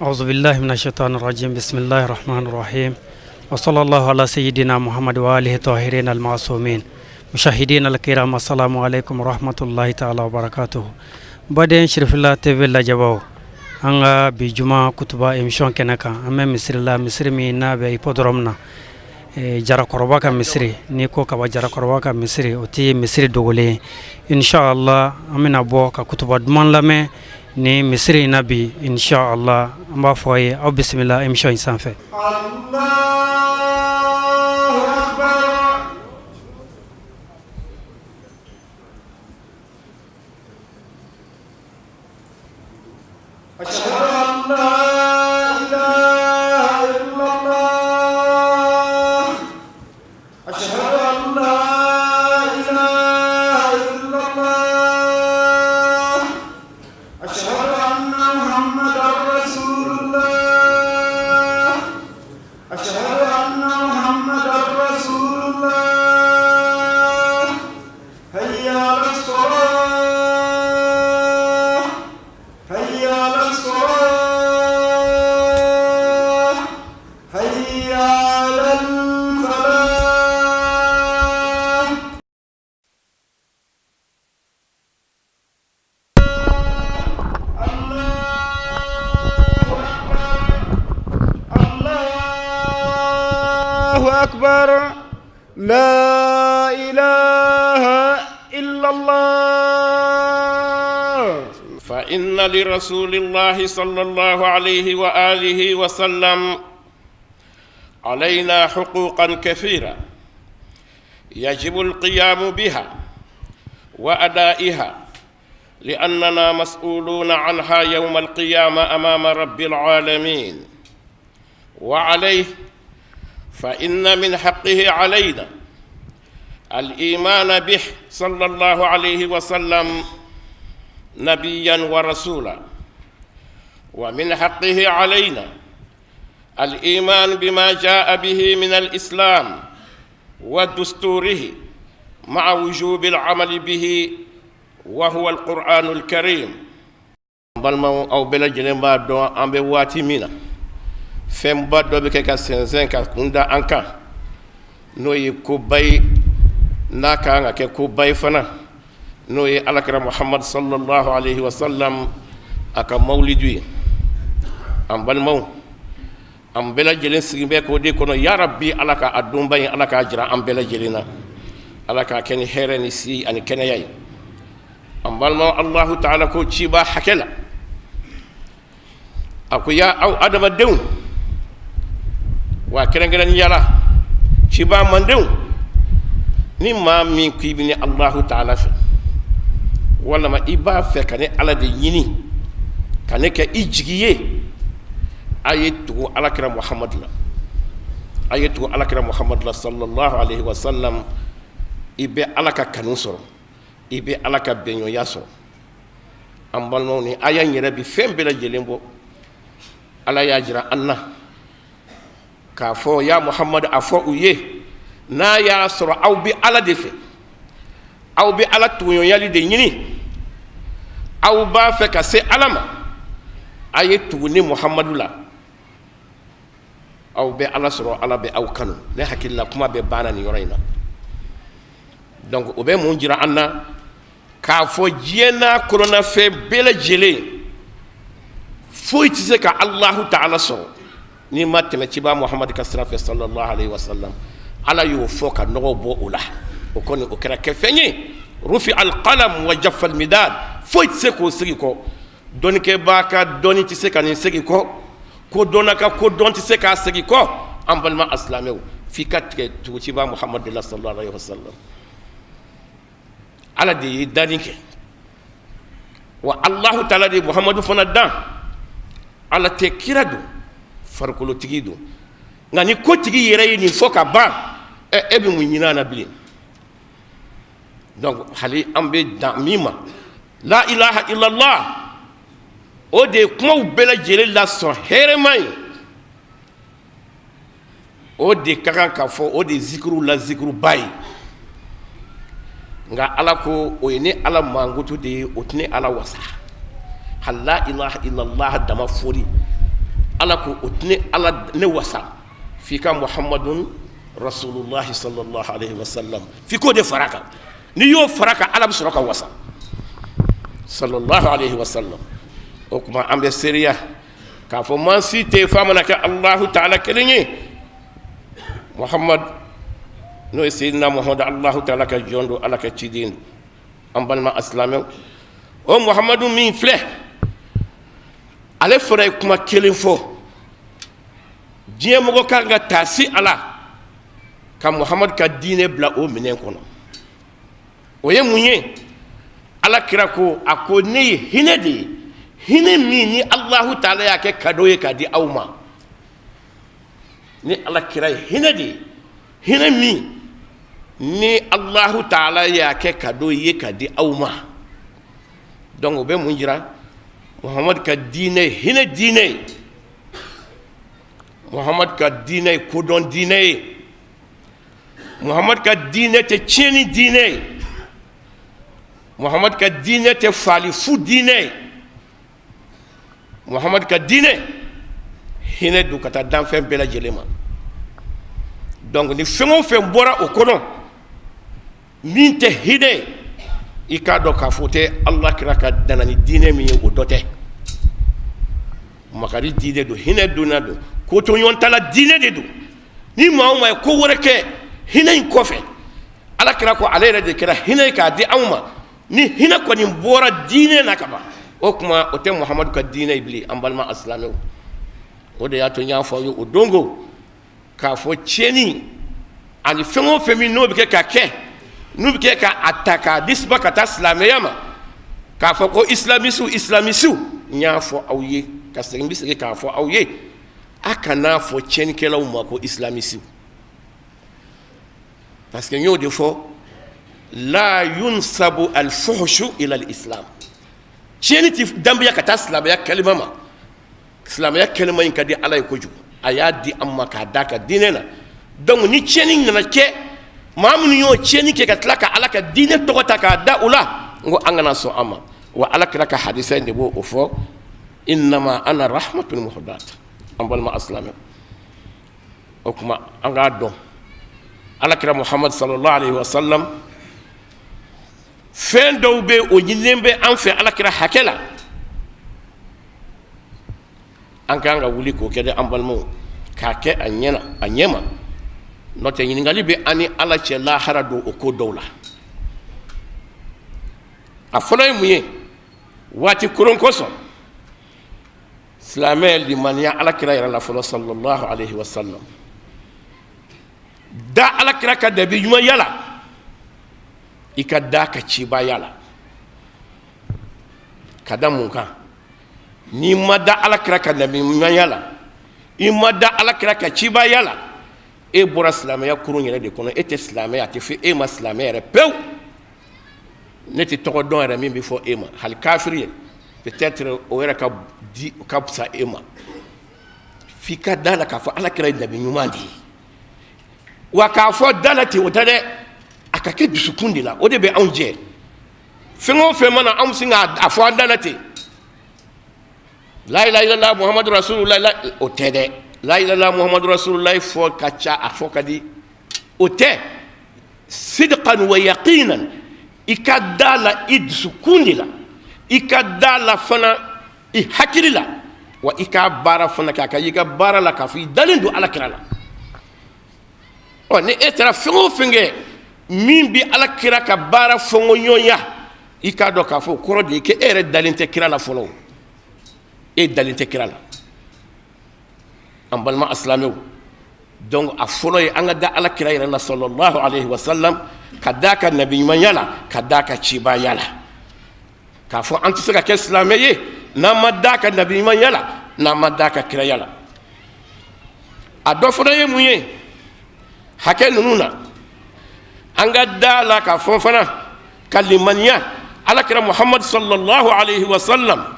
أعوذ بالله من الشيطان الرجيم بسم الله الرحمن الرحيم وصلى الله على سيدنا محمد وآله الطاهرين المعصومين مشاهدين الكرام السلام عليكم ورحمة الله تعالى وبركاته baden Cherifila TV lajɛbaw an ka bi juma kutuba émission kɛnɛ kan an bɛ misiri la misiri min n'a bɛ hippodrome na Jarakɔrɔba ka misiri n'i ko kaba Jarakɔrɔba ka misiri o tɛ misiri dogolen ye inshallah an bɛna bɔ ka kutuba duman lamɛn ni misiri in na bi inshallah an b'a fɔ a ye aw bisimila émission in sanfɛ. أكبر لا إله إلا الله فإن لرسول الله صلى الله عليه وآله وسلم علينا حقوقا كثيرة يجب القيام بها وأدائها لأننا مسؤولون عنها يوم القيامة أمام رب العالمين وعليه فإن من حقه علينا الإيمان به صلى الله عليه وسلم نبيا ورسولا ومن حقه علينا الإيمان بما جاء به من الإسلام ودستوره مع وجوب العمل به وهو القرآن الكريم. Balimaw, aw bɛɛ lajɛlen b'a dɔn an bɛ waati min na, fɛnba dɔ bɛ kɛ ka sɛnsɛn ka kun da an kan, n'o ye koba ye, n'a ka kan ka kɛ koba ye fana, n'o ye alakira Muhamadu sallallahu alaihi wasallam a ka mawulidu ye. An balimaw, an bɛɛ lajɛlen sigi bɛ k'o de kɔnɔ. Ya rabi, Ala ka a donba in, Ala k'a jira an bɛɛ lajɛlen na. Ala k'a kɛ ni hɛrɛ ni si ani kɛnɛya ye. An balima, Alahu taala ko ciba hakɛ la, a ko: ya aw adamadenw, wa kɛrɛnkɛrɛnnenya la ciba mandenw, ni maa min ko i bɛ ne Alahu taala fɛ, walima i b'a fɛ ka ne Ala de ɲini ka ne kɛ i jigi ye, a ye tugu alakira Muhamadu la, a ye tugu alakira Muhamadu la sallallahu alaihi wasallam. I bɛ Ala ka kanu sɔrɔ, i bɛ Ala ka bɛnɲɔgɔnya sɔrɔ. An balimaw, ni aya in yɛrɛ bi fɛn bɛɛ lajɛlen bɔ. Ala y'a jira an na k'a fɔ: ya Muhamadu, a fɔ u ye, n'a y'a sɔrɔ aw bɛ Ala de fɛ, aw bɛ Ala tuguɲɔgɔnyali de ɲini, aw b'a fɛ ka se Ala ma, a ye tugu ne Muhamadu la, aw bɛ Ala sɔrɔ, Ala bɛ aw kanu. Ne hakilila kuma bɛ banna nin yɔrɔ in na. Donc o bɛ mun jira an na? K'a fɔ diɲɛ n'a kɔnɔnafɛn bɛɛ lajɛlen, foyi tɛ se ka Alahu taala sɔrɔ n'i ma tɛmɛ ciba Muhamadu ka sira fɛ sallallahu alaihi wasallam. Ala y'o fɔ ka nɔgɔ bɔ o la. O kɔni, o kɛra kɛfɛn ye. Rufi alqalam wa jaffa almidad. Foyi tɛ se k'o sigi kɔ. Dɔnnikɛbaa ka dɔnni tɛ se ka nin segin kɔ, ko dɔnna ka ko dɔn tɛ se k'a segin kɔ. An balima asilamɛw, f'i ka tigɛ tugu ciba Muhamadu la sallallahu alaihi wasallam. Ala de ye danni kɛ, wa Alahu taala de ye Muhamadu fana dan. Ala tɛ kira don, farikolotigi don. Nka ni kotigi yɛrɛ ye nin fɔ ka ban, ɛ, e bɛ mun ɲini a na bilen? Donc hali an bɛ dan min ma, la ilaha illallah, o de ye kumaw bɛɛ lajɛlen lasɔn hɛrɛma ye. O de ka kan ka fɔ, o de ye zikiru la zikiruba ye. Nka Ala ko o ye ne Ala mankutu de ye, o tɛ ne Ala wasa. Hali la ilaha illallah dama foli Ala ko o tɛ ne Ala ne wasa f'i ka Muhamadun rasulullahi sallallahu alaihi wasallam, f'i k'o de fara a kan. N'i y'o fara a kan, Ala bɛ sɔrɔ ka wasa, sallallahu alaihi wasallam. O tuma an bɛ seereya k'a fɔ maa si tɛ yen f'a mana kɛ Alahu taala kelen ye. Muhamad, n'o ye Seyidina Muhamadu, Alahu taala ka jɔn don, Ala ka ciden don. An balima asilamɛw, o Muhamadu min filɛ, ale fana ye kuma kelen fɔ, diɲɛ mɔgɔ kan ka taasi a la ka Muhamadu ka diinɛ bila o minɛn kɔnɔ. O ye mun ye? Ala kira ko, a ko ne ye hinɛ de ye, hinɛ min ni Alahu taala y'a kɛ kado ye k'a di aw ma. Ni Ala kira ye hinɛ de ye, hinɛ min ni Alahu taala y'a kɛ kado ye k'a di aw ma. Donc o bɛ mun jira? Muhamadu ka diinɛ ye hinɛ diinɛ ye, Muhamadu ka diinɛ ye kodɔn diinɛ ye, Muhamadu ka diinɛ tɛ tiɲɛni diinɛ ye, Muhamadu ka diinɛ tɛ faali fu diinɛ ye. Muhamadu ka diinɛ hinɛ don ka taa danfɛn bɛɛ lajɛlen ma. Donc ni fɛn o fɛn bɔra o kɔnɔ min tɛ hinɛ ye, i k'a dɔn k'a fɔ o tɛ Ala kira ka nana ni diinɛ min ye, o dɔ tɛ. Makari diinɛ don, hinɛ donna don, kotoɲɔgɔntala diinɛ de don. Ni maa o maa ye ko wɛrɛ kɛ hinɛ in kɔfɛ, Ala kira ko ale yɛrɛ de kɛra hinɛ ye k'a di anw ma. Ni hinɛ kɔni bɔra diinɛ na ka ban, o tuma o tɛ Muhamadu ka diinɛ ye bilen. An balima asilamɛw, o de y'a to n y'a fɔ aw ye o don ko k'a fɔ tiɲɛni ani fɛn o fɛn min n'o bɛ kɛ ka kɛ, n'u bɛ kɛ k'a ta k'a disiba ka taa silamɛya ma, k'a fɔ ko isilamisiw, isilamisiw, n y'a fɔ aw ye ka segin, n bɛ segin k'a fɔ aw ye, a kan'a fɔ tiɲɛnikɛlaw ma ko isilamisiw, parce que n y'o de fɔ, la yunsabu alfuhshu ila alislam. Tiɲɛni tɛ danbeya ka taa silamɛya kalima ma. Silamɛya kalima in ka di Ala ye kojugu, a y'a di an ma k'a d'a ka diinɛ na. Donc ni tiɲɛni nana kɛ, maa minnu y'o tiɲɛni kɛ ka tila ka Ala ka diinɛ tɔgɔ ta k'a da u la, n ko an kana sɔn a ma. Wa Ala kira ka hadisa in de b'o fɔ, innama ana rahmatul muhdat. An balima asilamɛ, o tuma an k'a dɔn Ala kira Muhamadu sallallahu alaihi wasallam, fɛn dɔw bɛ o ɲininen bɛ an fɛ Ala kira hakɛ la, an ka kan ka wuli k'o kɛ dɛ, an balimaw, k'a kɛ a ɲɛ na, a ɲɛ ma. N'o tɛ, ɲininkali bɛ an ni Ala cɛ lahara don o ko dɔw la. A fɔlɔ ye mun ye? Waati koron kosɔn, silamɛ limaniya Ala kira yɛrɛ la fɔlɔ, sallallahu alaihi wasallam. Da Ala kira ka nabi ɲumanya la, i ka da ka cibaya la. Ka da mun kan? N'i ma da Ala kira ka nabi ɲumanya la, i ma da Ala kira ka cibaya la, e bɔra silamɛya kurun yɛrɛ de kɔnɔ. E tɛ silamɛ, a tɛ fɔ e ma silamɛ yɛrɛ pewu. Ne tɛ tɔgɔ dɔn yɛrɛ min bɛ fɔ e ma, hali kafiri ye peut-être o yɛrɛ ka di ka fisa e ma. F'i ka da la k'a fɔ Ala kira ye nabi ɲuman de ye. Wa k'a fɔ da la ten, o tɛ dɛ, a ka kɛ dusukun de la. O de bɛ anw jɛ. Fɛn o fɛn mana anw sin k'a fɔ an da la ten, la ilaha illallah Muhammadu rasulullah, o tɛ dɛ. La ilaha illallah Muhammadu rasulullah fɔ ka ca, a fɔ ka di, o tɛ. Sidqan wa yaqinan, i ka da la i dusukun de la, i ka da la fana i hakili la, wa i ka baara fana k'a ka i ka baara la k'a fɔ i dalen don Ala kira la. Ɔ ni e taara fɛn o fɛn kɛ min bɛ Ala kira ka baara fɔnkɔɲɔgɔnya, i k'a dɔn k'a fɔ o kɔrɔ de ye k'e yɛrɛ dalen tɛ kira la fɔlɔ, e dalen tɛ kira la. An balima asilamɛw, donc a fɔlɔ ye an ka da Ala kira yɛrɛ la, sallallahu alaihi wasallam, ka da ka nabi ɲumanya la, ka da ka cibaya la, k'a fɔ an tɛ se ka kɛ silamɛ ye n'an ma da ka nabi ɲumanya la, n'an ma da ka kiraya la. A dɔ fana ye mun ye hakɛ ninnu na? An ka da la k'a fɔ fana ka limaniya Ala kira Muhammad sallallahu alaihi wasallam,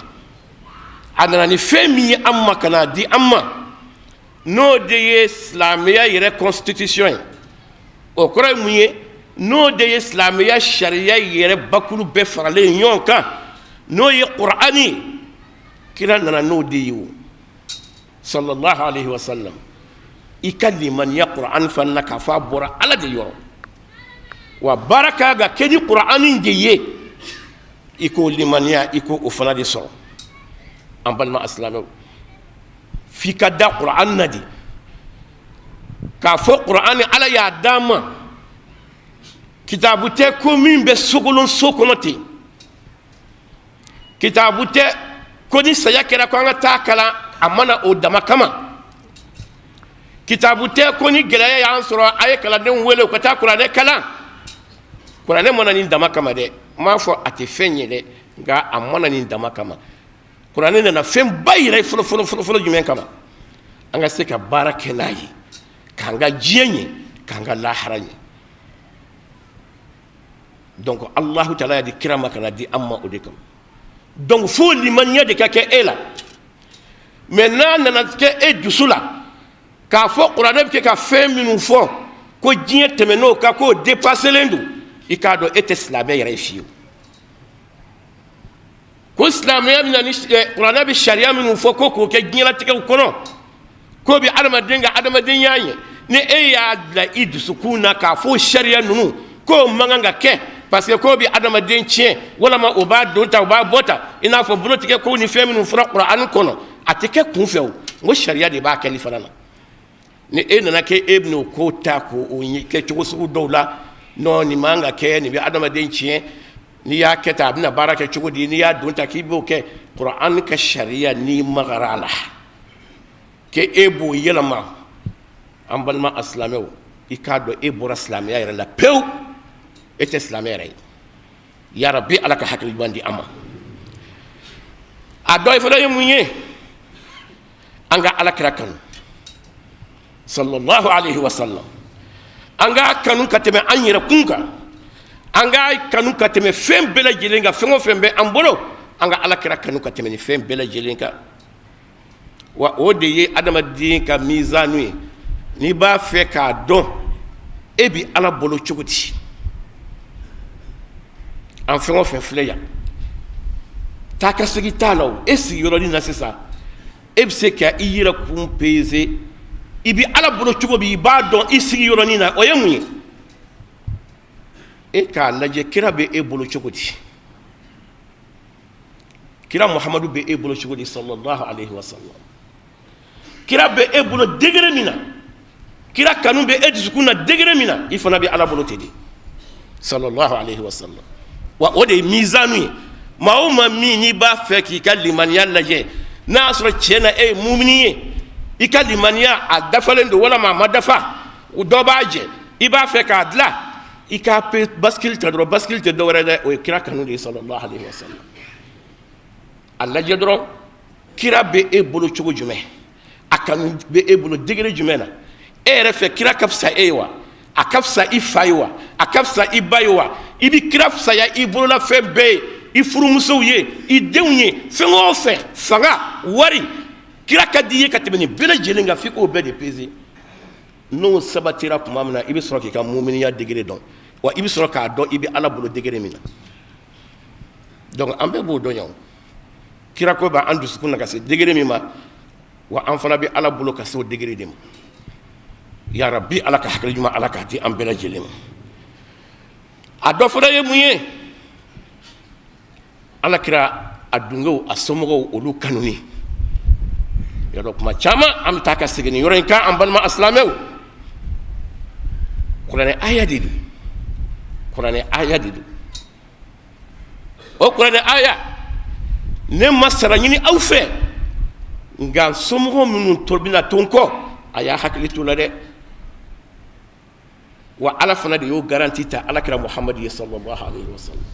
a nana ni fɛn min ye an ma ka n'a di an ma, n'o de ye silamɛya yɛrɛ constitution ye. O kɔrɔ ye mun ye? N'o de ye silamɛya sariya yɛrɛ bakuru bɛɛ faralen ɲɔgɔn kan, n'o ye Kurani ye. Kira nana n'o de ye. O sallallahu alaihi wasallam, i ka limaniya kuran fana na k'a fɔ a bɔra Ala de yɔrɔ, wa baara ka kan ka kɛ ni kuran de ye, i k'o limaniya, i k'o fana de sɔrɔ. An balima asilamɛw, f'i ka da kuran na de k'a fɔ kuran ni Ala y'a d'an ma. Kitabu tɛ ko min bɛ sogolon so kɔnɔ ten, kitabu tɛ ko ni saya kɛra ko an ka taa kalan, a ma na o dama kama. Kitabu tɛ ko ni gɛlɛya y'an sɔrɔ, a ye kalandenw wele u ka taa kuranɛ kalan. Kuranɛ ma na nin dama kama dɛ. N m'a fɔ a tɛ fɛn ɲɛ dɛ, nka a ma na nin dama kama. Kuranɛ nana fɛnba yɛrɛ fɔlɔ fɔlɔ fɔlɔ fɔlɔ jumɛn kama? An ka se ka baara kɛ n'a ye k'an ka diɲɛ ɲɛ, k'an ka lahara ɲɛ. Donc Alahu taala y'a di kira ma ka na di an ma o de kama. Donc fo limaniya de ka kɛ e la. Mais n'a nana kɛ e dusu la k'a fɔ kuranɛ bɛ kɛ ka fɛn minnu fɔ, ko diɲɛ tɛmɛn'o kan, k'o dépassélen don, i k'a dɔn e tɛ silamɛ yɛrɛ ye fiyewu. Ko silamɛya bɛ na ni kuranɛ bɛ sariya minnu fɔ ko k'o kɛ diɲɛlatigɛw kɔnɔ, k'o bɛ adamaden ka adamadenya ɲɛ, ni e y'a bila i dusukun na k'a fɔ sariya ninnu k'o man kan ka kɛ parce que k'o bɛ adamaden tiɲɛ, walama o b'a don ta, o b'a bɔ ta, i n'a fɔ bolotigɛ kow ni fɛn minnu fɔra kuranɛ kɔnɔ, a tɛ kɛ kun fɛ. O n ko sariya de b'a kɛli fana na. Ni e nana kɛ e bɛn'o ko ta k'o kɛ cogo sugu dɔw la, non, nin man ka kɛ, nin bɛ adamaden tiɲɛ, n'i y'a kɛ tan a bɛna baara kɛ cogo di, n'i y'a don ta k'i b'o kɛ, kuranɛ ka sariya n'i magara a la k'e e b'o yɛlɛma, an balima asilamɛw, i k'a dɔn e bɔra silamɛya yɛrɛ la pewu, e tɛ silamɛ yɛrɛ ye. Yarabi, Ala ka hakili ɲuman di an ma. A dɔ fana ye mun ye? An ka Ala kira kanu sallallahu alaihi wasallam, an k'a kanu ka tɛmɛ an yɛrɛ kun kan, an k'a kanu ka tɛmɛ fɛn bɛɛ lajɛlen kan. Fɛn o fɛn bɛ an bolo, an ka Ala kira kanu ka tɛmɛ ni fɛn bɛɛ lajɛlen kan. Wa o de ye adamaden ka mizanu ye. N'i b'a fɛ k'a dɔn e bɛ Ala bolo cogo di, an fɛn o fɛn filɛ yan, taa ka segin t'a la. O e sigiyɔrɔnin na sisan, e bɛ se ka i yɛrɛ kun peser, i bɛ Ala bolo cogo min, i b'a dɔn i sigiyɔrɔnin na. O ye mun ye? E k'a lajɛ kira bɛ e bolo cogo di, kira Muhamadu bɛ e bolo cogo di sallallahu alaihi wasallam. Kira bɛ e bolo degré min na, kira kanu bɛ e dusukun na degré min na, i fana bɛ Ala bolo ten de sallallahu alaihi wasallam. Wa o de ye mizanu ye. Maa o maa min n'i b'a fɛ k'i ka limaniya lajɛ, n'a y'a sɔrɔ tiɲɛ na e ye mumini ye, i ka limaniya a dafalen don walama a ma dafa, dɔ b'a jɛ, i b'a fɛ k'a dilan, i k'a pe bascule ta dɔrɔn. Bascule tɛ dɔwɛrɛ dɛ, o ye kira kanu de ye sallallahu alaihi wasallam. A lajɛ dɔrɔn kira bɛ e bolo cogo jumɛn, a kanu bɛ e bolo degré jumɛn na. E yɛrɛ fɛ, kira ka fisa e ye wa? A ka fisa i fa ye wa? A ka fisa i ba ye wa? I bɛ kira fisaya i bolola fɛn bɛɛ ye, i furumusow ye, i denw ye, fɛn o fɛn, fanga, wari, kira ka di i ye ka tɛmɛ nin bɛɛ lajɛlen kan. F'i k'o bɛɛ de peser. N'o sabatira tuma min na, i bɛ sɔrɔ k'i ka muminiya degré dɔn, wa i bɛ sɔrɔ k'a dɔn i bɛ Ala bolo degré min na. Donc an bɛɛ b'o dɔn yan, kira ko b'an dusukun na ka se degré min ma, wa an fana bɛ Ala bolo ka se o degré de ma. Ya rabi, Ala ka hakili ɲuman, Ala k'a di an bɛɛ lajɛlen ma. A dɔ fana ye mun ye? Ala kira a dungew, a somɔgɔw, olu kanuni yɔrɔ. Kuma caman an bɛ taa ka segin nin yɔrɔ in kan. An balima asilamɛw, kuranɛ aya de don, kuranɛ aya de don. O kuranɛ aya, ne ma sara ɲini aw fɛ, nka somɔgɔw minnu to bɛna to n kɔ, a y'a hakili to la dɛ. Wa Ala fana de y'o garantie ta Ala kira Muhamadu ye sallallahu alaihi wasallam.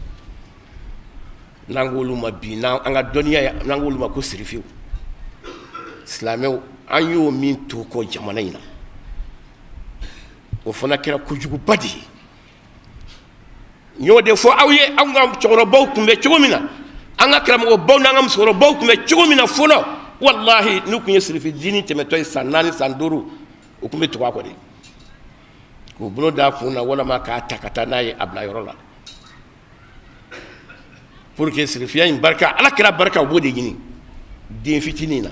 N'an k'olu ma bi, n'an ka dɔnniya ye, n'an k'olu ma ko sirifiw, silamɛw, an y'o min to kɔ jamana in na, o fana kɛra kojuguba de ye. N y'o de fɔ aw ye, anw ka cɛkɔrɔbaw tun bɛ cogo min na, an ka karamɔgɔbaw n'an ka musokɔrɔbaw tun bɛ cogo min na fɔlɔ, walahi, n'u tun ye sirifi dini tɛmɛtɔ ye san 4, san 5, u tun bɛ tugu a kɔ de k'u bolo da kun na, walama k'a ta ka taa n'a ye a bila yɔrɔ la, pour que sirifiya in barika, Ala kira barika, u b'o de ɲini den fitinin na.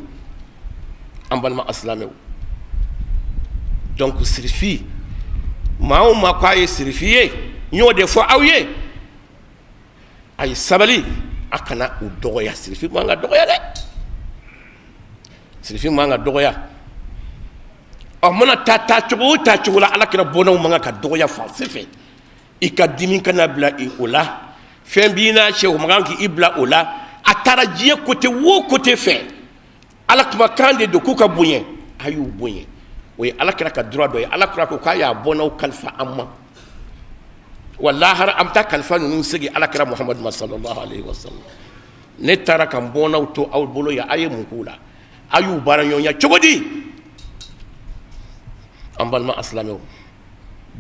An balima asilamɛw, donc sirifi, maa o maa ko a ye sirifi ye, n y'o de fɔ aw ye, a ye sabali, a kana u dɔgɔya. Sirifi man ka dɔgɔya dɛ, sirifi man ka dɔgɔya. Ɔ mana taa taa cogo o taa cogo la, ala kira bɔnnaw man kan ka dɔgɔya fan si fɛ. I ka dimi kana bila o la, fɛn b'i n'a cɛ, o man kan k'i bila o la. A taara diɲɛ côté o côté fɛ, ala kumakan de don k'u ka bonya, a y'u bonya. O ye ala kira ka droit dɔ ye. Ala kira ko k'a y'a bɔnnaw kalifa an ma, wa lahara an bɛ taa kalifa ninnu segin ala kira Muhamadu ma sallallahu alaihi wasallam. Ne taara ka n bɔnnaw to aw bolo yan, a ye mun k'u la? A y'u baara ɲɔgɔnya cogo di? An balima asilamɛw,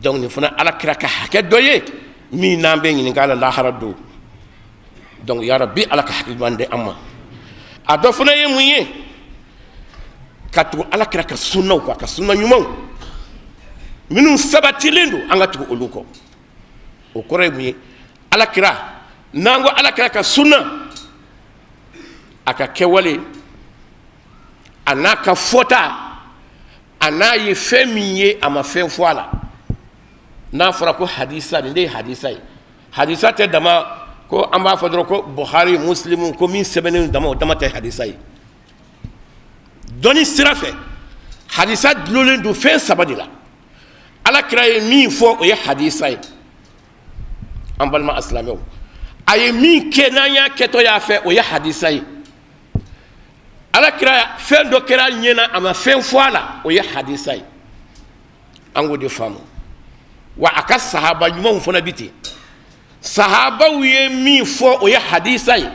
donc nin fana ala kira ka hakɛ dɔ ye min n'an bɛ ɲininka a la lahara don. Donc ya rabbi, ala ka hakili ɲuman di an ma. A dɔ fana ye mun ye? Ka tugu ala kira ka sunnaw kɔ, a ka sunna ɲumanw minnu sabatilen don, an ka tugu olu kɔ. O kɔrɔ ye mun ye? Ala kira, n'an ko ala kira ka sunna, a ka kɛwale, a n'a ka fɔta, a n'a ye fɛn min ye, a ma fɛn fɔ a la, n'a fɔra ko hadisa, nin de ye hadisa ye. Hadisa tɛ dama ko an b'a fɔ dɔrɔn ko Bukhari, Muslimu, ko min sɛbɛnnen dama, o dama tɛ hadisa ye. Dɔnni sira fɛ, hadisa dulonnen don fɛn saba de la. Ala kira ye min fɔ, o ye hadisa ye. An balima asilamɛw, a ye min kɛ, n'an y'a kɛtɔ y'a fɛ, o ye hadisa ye. Ala kira, fɛn dɔ kɛra a ɲɛ na, a ma fɛn fɔ a la, o ye hadisa ye. An k'o de faamu. Wa a ka sahaba ɲumanw fana bi ten. Sahabaw ye min fɔ, o ye hadisa ye.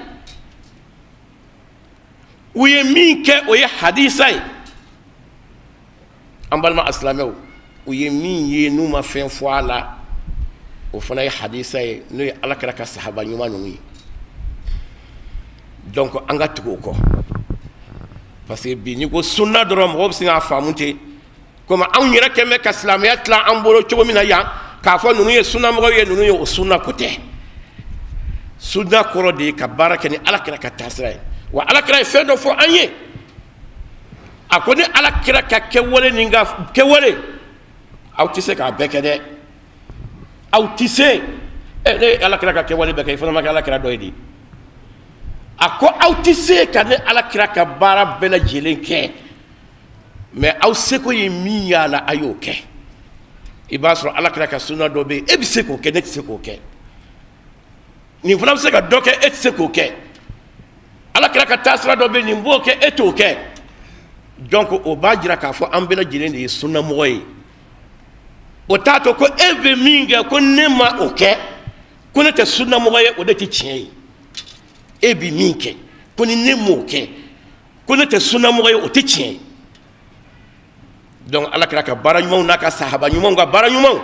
U ye min kɛ, o ye hadisa ye. An balima asilamɛw, u ye min ye n'u ma fɛn fɔ a la, o fana ye hadisa ye, n'o ye ala kira ka sahaba ɲuman ninnu ye. Donc an ka tugu o kɔ, parce que bi, n'i ko sunna dɔrɔn, mɔgɔw bɛ sin k'a faamu ten, komi anw yɛrɛ kɛn bɛ ka silamɛya tila an bolo cogo min na yan, k'a fɔ ninnu ye sunnamɔgɔw ye, ninnu ye. O sunna ko tɛ. Sunna kɔrɔ de ye ka baara kɛ ni ala kira ka taasira ye. Wa ala kira ye fɛn dɔ fɔ an ye, a ko ni ala kira ka kɛwale ni ka kɛwale, aw tɛ se k'a bɛɛ kɛ dɛ, aw tɛ se. Ɛ, ne ye ala kira ka kɛwale bɛɛ kɛ, i fana ma kɛ ala kira dɔ ye de. A ko aw tɛ se ka ne ala kira ka baara bɛɛ lajɛlen kɛ, mais aw seko ye min y'a la, a y'o kɛ. I b'a sɔrɔ ala kira ka sunna dɔ bɛ yen, e bɛ se k'o kɛ, ne tɛ se k'o kɛ. Nin fana bɛ se ka dɔ kɛ, e tɛ se k'o kɛ. Ala kira ka taasira dɔ bɛ, nin b'o kɛ, e t'o kɛ. Donc o b'a jira k'a fɔ an bɛɛ lajɛlen de ye sunnamɔgɔ ye. O t'a to ko e bɛ min kɛ, ko ne ma o kɛ, ko ne tɛ sunnamɔgɔ ye, o de tɛ tiɲɛ ye. E bɛ min kɛ, ko ni ne m'o kɛ, ko ne tɛ sunnamɔgɔ ye, o tɛ tiɲɛ ye. Donc ala kira ka baara ɲumanw n'a ka sahaba ɲumanw ka baara ɲumanw,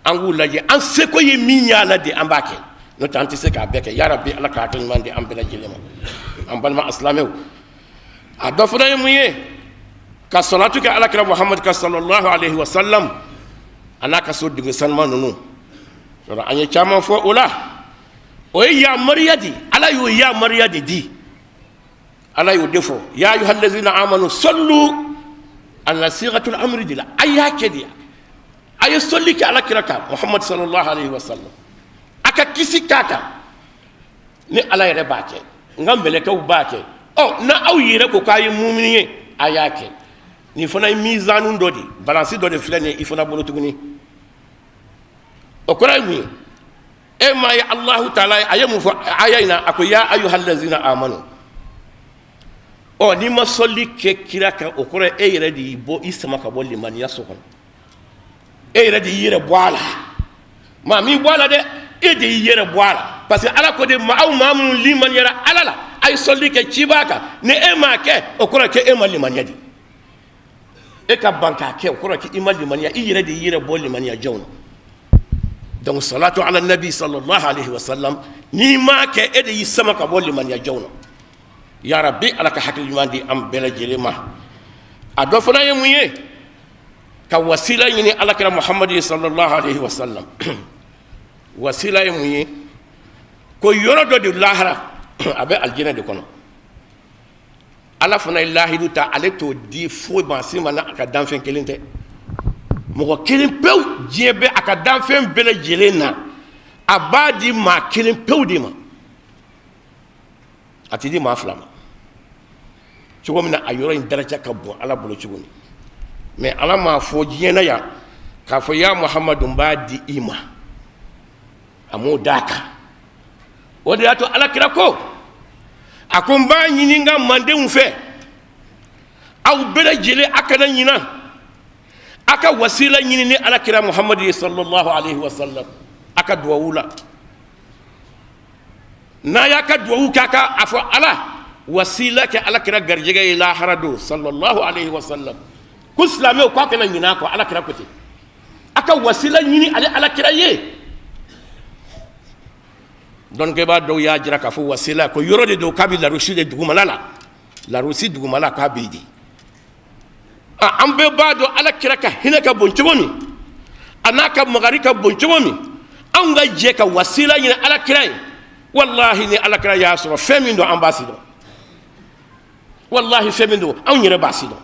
an k'u lajɛ, an seko ye min y'a la de, an b'a kɛ, n'o tɛ an tɛ se k'a bɛɛ kɛ. Yarabi, ala ka hakili ɲuman di an bɛɛ lajɛlen ma. An balima asilamɛw, a dɔ fana ye mun ye? Ka salatu kɛ ala kira Muhamadu kan sallallahu alaihi wa sallam, a n'a ka so dugu sanuman ninnu. An ye caman fɔ o la. O ye yamaruya di, ala y'o yamaruya de di, ala y'o de fɔ: ya ayyuhallazina amanu sallu, ala sigatul amri de la, a y'a kɛ de, a ye sɔli kɛ ala kira kan Muhammad sallallahu alaihi wasallam, a ka kisi k'a kan. Ni ala yɛrɛ b'a kɛ, n ka mɛlɛkɛw b'a kɛ, ɔ na aw yɛrɛ ko k'a ye mumini ye, a y'a kɛ. Nin fana ye mizanu dɔ de, balansi dɔ de filɛ nin ye i fana bolo tuguni. O kɔrɔ ye mun ye? E m'a ye Alahu taala a ye mun fɔ aya in na? A ko ya ayyuhallazina amanu. Ɔ n'i ma sɔli kɛ kira kan, o kɔrɔ e yɛrɛ de y'i bɔ, i sama ka bɔ limaniya so kɔnɔ, e yɛrɛ de y'i yɛrɛ bɔ a la. Maa m'i bɔ a la dɛ, e de y'i yɛrɛ bɔ a la, parce que ala ko de ma aw maa minnu limaniyara ala la, a ye sɔli kɛ cibaa kan. Ni e m'a kɛ, o kɔrɔ k'e ma limaniya de. E ka ban k'a kɛ, o kɔrɔ k'i ma limaniya, i yɛrɛ de y'i yɛrɛ bɔ limaniya jɔnw na. Donc salatu ala nabi sallallahu alaihi wasallam, n'i m'a kɛ, e de y'i sama ka bɔ limaniya jɔnw na. Ya rabbi, ala ka hakili ɲuman di an bɛɛ lajɛlen ma. A dɔ fana ye mun ye? Ka wasila ɲini alakira Muhamadu ye sallallahu alaihi wasallam. Wasila ye mun ye? Ko yɔrɔ dɔ de lahara, a bɛ alijinɛ de kɔnɔ. Ala fana ye lahidu ta, ale t'o di foyi maa si ma n'a ka danfɛn kelen tɛ, mɔgɔ kelen pewu. Diɲɛ bɛ a ka danfɛn bɛɛ lajɛlen na, a b'a di maa kelen pewu de ma, a tɛ di maa fila ma. Cogo min na a yɔrɔ in daraja ka bon Ala bolo cogo min, mais Ala m'a fɔ diɲɛ na yan k'a fɔ ya Muhamadu, n b'a di i ma, a m'o d'a kan. O de y'a to Ala kira ko, a ko n b'a ɲini n ka mandenw fɛ, aw bɛɛ lajɛlen a kana ɲina a ka wasila ɲini ni Ala kira Muhamadu ye sallallahu alaihi wasallam a ka duwawu la. N'a y'a ka duwawu kɛ, a ka a fɔ Ala wasila kɛ Ala kira garijɛgɛ ye lahara don sallallahu alaihi wasallam. Ko silamɛw k'a kana ɲinɛ a kɔ. Ala kira ko ten, a ka wasila ɲini ale Ala kira ye. Dɔnnikɛbaa dɔw y'a jira k'a fɔ wasila ko yɔrɔ de don, k'a bɛ larusi de dugumala la, larusi dugumala k'a bɛ di. An bɛɛ b'a dɔn Ala kira ka hinɛ ka bon cogo min, a n'a ka makari ka bon cogo min. Anw ka jɛ ka wasila ɲini Ala kira ye. Walahi, ni Ala kira y'a sɔrɔ fɛn min don, an b'a si dɔn. Walahi, fɛn min don, anw yɛrɛ b'a si dɔn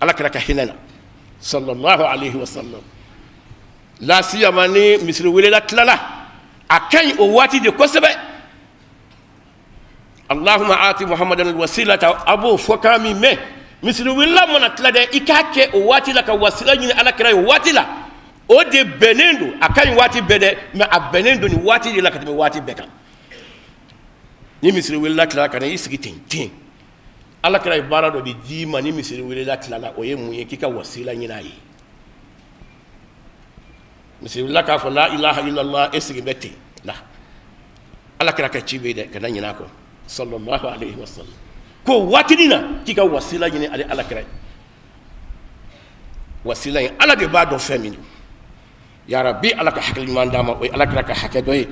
Ala kira ka hinɛ na sallallahu alaihi wasallam. La siyama ni misiri welela tilala, a ka ɲi o waati de kosɛbɛ. Allahumma ati Muhammadan alwasilata, a b'o fɔ kan min mɛn misiri welela mana tila dɛ, i k'a kɛ o waati la ka wasila ɲini Ala kira ye o waati la. O de bɛnnen don. A ka ɲi waati bɛɛ dɛ, mais a bɛnnen don nin waati de la ka tɛmɛ waati bɛɛ kan. Ni misiri welela tilala, ka na i sigi ten ten, Ala kira ye baara dɔ de d'i ma ni misiri welela tilala. O ye mun ye? K'i ka wasila ɲini a ye. Misiri welela k'a fɔ la ilaha illallah, e sigi bɛ ten la, Ala kira ka ci bɛ dɛ, kana ɲinɛ a kɔ sallallahu alaihi wasallam. Ko waatinin na k'i ka wasila ɲini ale Ala kira ye. Wasila in, Ala de b'a dɔn fɛn min don. Ya Rabbi, Ala ka hakili ɲuman d'an ma. O ye Ala kira ka hakɛ dɔ ye.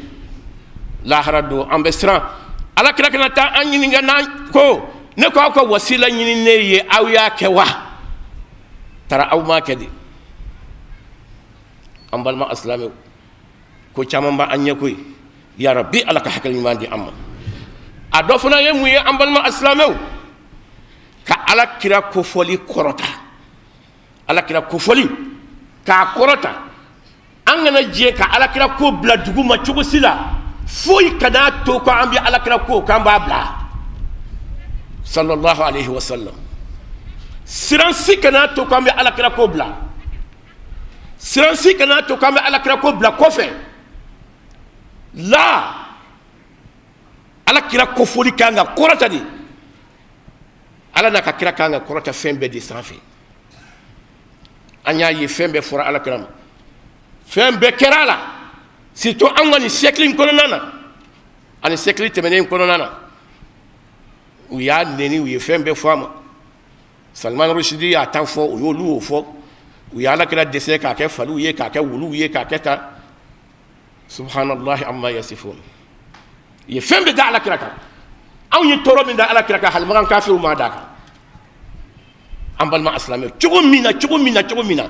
Lahara don, an bɛ siran Ala kira kana taa an ɲininka n'an ko ne ko aw ka wasila ɲini ne ye, aw y'a kɛ wa? Tara aw m'a kɛ de. An balima asilamɛw, ko caman b'an ɲɛ koyi. Ya Rabbi, Ala ka hakili ɲuman di an ma. A dɔ fana ye mun ye, an balima asilamɛw? Ka Ala kira kofɔli kɔrɔta, Ala kira kofɔli k'a kɔrɔta. An kana jɛ ka Ala kira ko bila dugu ma cogo si la. Foyi kana to ko an bɛ Ala kira ko k'an b'a bila sallallahu alaihi wasallam. Siran si kana to k'an bɛ Ala kira ko bila. Siran si kana to k'an bɛ Ala kira ko bila kɔfɛ la. Ala kira kofɔli kan ka kɔrɔta de. Ala n'a ka kira kan ka kɔrɔta fɛn bɛɛ de sanfɛ. An y'a ye, fɛn bɛɛ fɔra Ala kira ma, fɛn bɛɛ kɛra a la, surtout an ka nin siècle in kɔnɔna na ani siècle tɛmɛnen in kɔnɔna na. U y'a neni, u ye fɛn bɛɛ fɔ a ma. Salman Rushdie y'a ta fɔ, u y'olu y'o fɔ. U ye Ala kira dɛsɛ k'a kɛ faliw ye, k'a kɛ wuluw ye, k'a kɛ tan. Subhanallahi amma yasifun. I ye fɛn bɛɛ da Ala kira kan. Anw ye tɔɔrɔ min da Ala kira kan, hali Makan kafiriw m'a d'a kan. An balima asilamɛw, cogo min na, cogo min na, cogo min na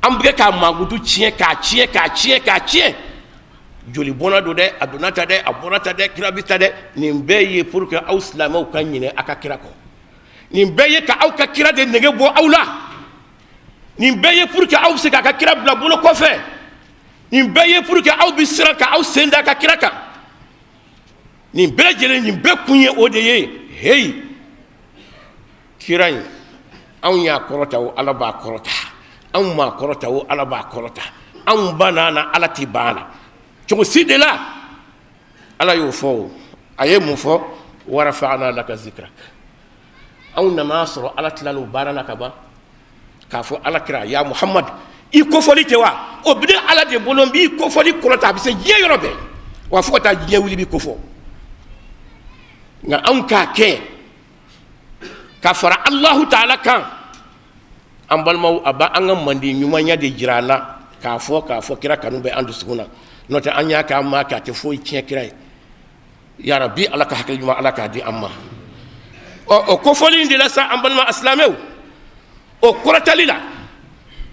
an bɛ k'a mankutu tiɲɛ, k'a tiɲɛ, k'a tiɲɛ, k'a tiɲɛ, joli bɔnna don dɛ, a donna ta dɛ, a bɔra ta dɛ, kira bɛ ta dɛ, nin bɛɛ ye pour que aw silamɛw ka ɲinɛ a ka kira kɔ. Nin bɛɛ ye ka aw ka kira de nege bɔ aw la. Nin bɛɛ ye pour que aw bɛ se k'a ka kira bila bolo kɔfɛ. Nin bɛɛ ye pour que aw bɛ siran ka aw sen da a ka kira kan. Nin bɛɛ lajɛlen, nin bɛɛ kun ye o de ye. Heyi, kira in, anw y'a kɔrɔta o, Ala b'a kɔrɔta. Anw m'a kɔrɔta o, Ala b'a kɔrɔta. Anw banna na, Ala tɛ ban na cogo si de la. Ala y'o fɔ o. A ye mun fɔ? Warafa'na laka zikrak. Anw nana sɔrɔ Ala tilala o baara la ka ban, k'a fɔ Ala kira ya Muhamad, i kofɔli tɛ wa? O bɛ Ala de bolo. N b'i kofɔli kɔrɔta, a bɛ se diɲɛ yɔrɔ bɛɛ wa, fo ka taa diɲɛ wuli b'i kofɔ. Nka anw k'a kɛ ka fara Alahu taala kan. An balimaw, a b'an ka manden ɲumanya de jira a la k'a fɔ kira kanu bɛ an dusukun na. N'o tɛ, an y'a kɛ, an m'a kɛ, a tɛ foyi tiɲɛ kira ye. Ya Rabi, Ala ka hakili ɲuman, Ala k'a di an ma. Ɔ, o kofɔli in de la sa, an balima silamɛw, o kɔrɔtali la,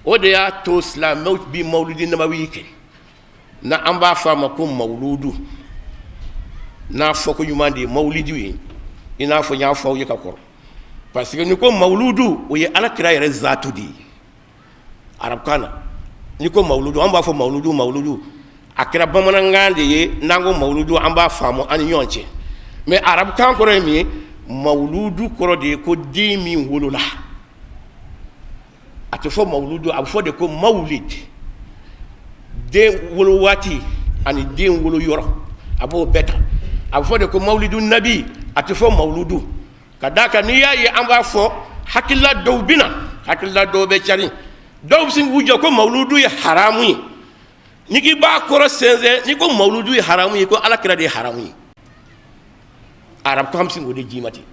o de y'a to silamɛw bi mawuludi nabawi kɛ, na an b'a fɔ a ma ko mawuludu, n'a fɔko ɲuman de ye mawulidu ye. I n'a fɔ n y'a fɔ aw ye ka kɔrɔ, parce que n'i ko mawuludu, o ye ala kira yɛrɛ zatu de ye arabukan na. N'i ko mawuludu, an b'a fɔ mawuludu, mawuludu a kɛra bamanankan de ye. N'an ko mawuludu, an b'a faamu an ni ɲɔgɔn cɛ, mais arabukan kɔrɔ ye min ye? Mawuludu kɔrɔ de ye ko den min wolola. A tɛ fɔ mawuludu, a bɛ fɔ de ko mawulid, den wolo waati ani den wolo yɔrɔ, a b'o bɛɛ ta. A bɛ fɔ de ko mawulidu nabi, a tɛ fɔ mawuludu. Ka d'a kan n'i y'a ye an b'a fɔ, hakilila dɔw bɛ na, hakilila dɔw bɛ cari, dɔw bɛ sin k'u jɔ ko mawuludu ye haramu ye. N'i k'i b'a kɔrɔ sɛnsɛn, n'i ko mawuludu ye haramu ye, ko ala kira de ye haramu ye, arabukan bɛ sin k'o de d'i ma ten.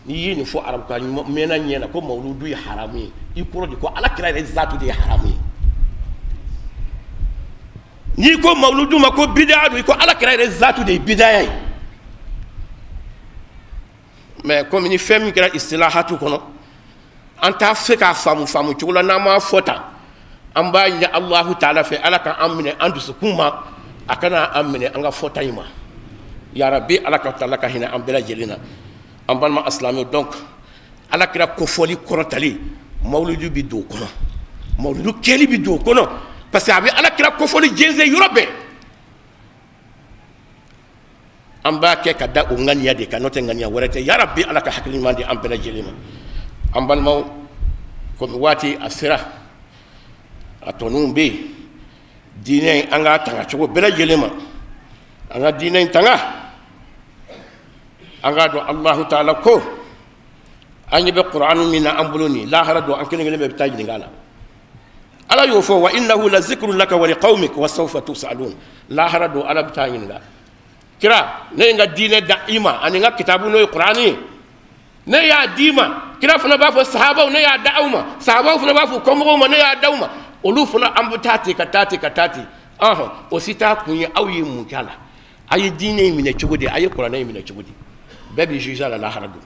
N'i ye nin fɔ arabukan mɛnna ɲɛ na ko mawuludu ye haramu ye, i kɔrɔ de ko ala kira yɛrɛ zatu de ye haramu ye. N'i ko mawuludu ma ko bidaya don, i ko ala kira yɛrɛ zatu de ye bidaya ye. Mais komi ni fɛn min kɛra istilahatu kɔnɔ, an t'a fɛ k'a faamu faamu cogo la n'an m'a fɔ tan. An b'a ɲini Alahu taala fɛ, ala ka an minɛ an dusukun ma, a kana an minɛ an ka fɔta in ma. Yarabi, ala ka taala ka hinɛ an bɛɛ lajɛlen na, an balima asilamɛw. Donc ala kira kofɔli kɔrɔtali, mawuludu bɛ don o kɔnɔ, mawuludu kɛli bɛ don o kɔnɔ, parce que a bɛ ala kira kofɔli jɛnsɛn yɔrɔ bɛɛ. An b'a kɛ ka da o ŋaniya de kan, n'o tɛ ŋaniya wɛrɛ tɛ. Yarabi, ala ka hakili ɲuman di an bɛɛ lajɛlen ma. An balimaw, komi waati a sera, a tɔninw bɛ yen, diinɛ in, an k'a tanga cogo bɛɛ lajɛlen ma. An ka diinɛ in tanga. An k'a dɔn Alahu taala ko an ɲɛ bɛ kuranɛ min na an bolo nin, lahara don, an kelen kelen bɛɛ bɛ taa ɲininka a la. Ala y'o fɔ: wa innahu la zikrun laka wa liqawmik wa sawfa tusalun. Lahara don, ala bɛ taa ɲininka. Kira, ne ye n ka diinɛ da i ma ani n ka kitabu, n'o ye kuranɛ ye, ne y'a d'i ma. Kira fana b'a fɔ sahabaw, ne y'a da aw ma. Sahabaw fana b'a fɔ kɔmɔgɔw ma, ne y'a da aw ma. Olu fana, an bɛ taa ten, ka taa ten, ka taa ten. Ɔhɔn, o si t'a kun ye. Aw ye mun k'a la? A ye diinɛ in minɛ cogo di? A ye kuranɛ in minɛ cogo di? Bɛɛ b'i juger a la lahara don.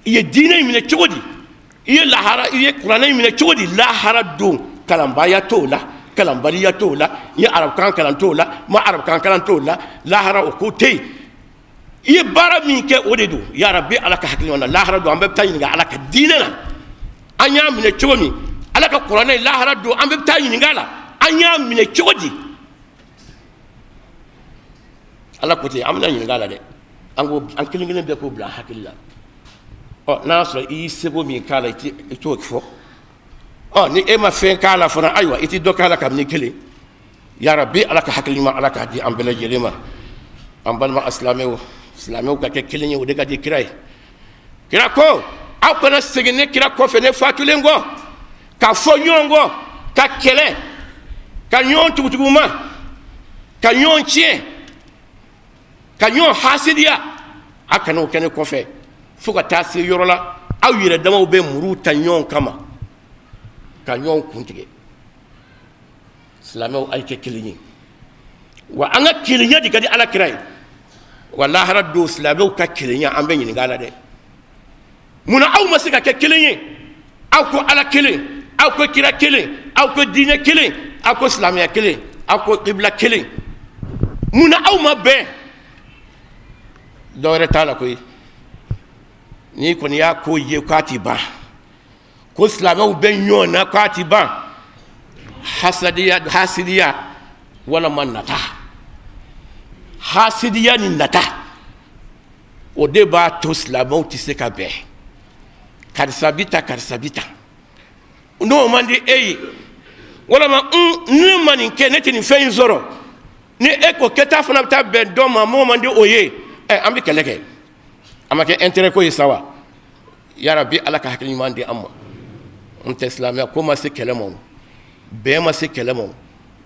I ye diinɛ in minɛ cogo di? I ye lahara, i ye kuranɛ in minɛ cogo di? Lahara don, kalanbaya t'o la, kalanbaliya t'o la, n ye arabukan kalan t'o la, n ma arabukan kalan t'o la, lahara o ko tɛ yen. I ye baara min kɛ, o de don. Yarabi, ala ka hakili ɲuman na. Lahara don, an bɛɛ bɛ taa ɲininka ala ka diinɛ na, an y'a minɛ cogo min. Ala ka kuranɛ, lahara don, an bɛɛ bɛ taa ɲininka a la, an y'a minɛ cogo di? Ala ko ten, an bɛna ɲininka a la dɛ. An ko an kelen kelen bɛɛ k'o bila an hakili la. Ɔ, n'a y'a sɔrɔ i y'i seko min k'a la, i t'o fɔ. Ɔ, ni e ma fɛn k'a la fana, ayiwa, i tɛ dɔ k'a la kabini kelen. Yarabi, ala ka hakili ɲuman, ala k'a di an bɛɛ lajɛlen ma. An balima asilamɛw, silamɛw ka kɛ kelen ye, o de ka di kira ye. Kira ko aw kana segin ne kira kɔfɛ, ne fatulen kɔ, ka fɔ ɲɔgɔn kɔ, ka kɛlɛ, ka ɲɔgɔn tugutuguma, ka ɲɔgɔn tiɲɛ, ka ɲɔgɔn hasidiya. A kana o kɛ ne kɔfɛ, fo ka taa se yɔrɔ la, aw yɛrɛ damaw bɛ muru ta ɲɔgɔn kama ka ɲɔgɔn kun tigɛ. Silamɛw, a ye kɛ kelen ye. Wa an ka kelenya de ka di ala kira ye. Wa lahara don, silamɛw ka kelenya, an bɛ ɲininka a la dɛ. Munna aw ma se ka kɛ kelen ye? Aw ko ala kelen, aw ko kira kelen, aw ko diinɛ kelen, aw ko silamɛya kelen, aw ko kibila kelen. Munna aw ma bɛn? Dɔwɛrɛ t'a la koyi. N'i kɔni y'a ko ye k'a ti ban, ko silamɛw bɛ ɲɔgɔn na k'a ti ban, hasadiya, hasidiya walama nata, hasidiya ni nata, o de b'a to silamɛw tɛ se ka bɛn. Karisa bi ta, karisa bi ta, n'o man di e ye, walama ne ma nin kɛ, ne tɛ nin fɛn in sɔrɔ, ni e ko kɛta fana bɛ taa bɛn dɔ ma, mɔgɔ man di o ye, ɛ, an bɛ kɛlɛ kɛ. A ma kɛ intérêt ko ye sa wa? Yarabi, ala ka hakili ɲuman di an ma. N tɛ silamɛya ko ma se kɛlɛ ma, bɛn ma se kɛlɛ ma.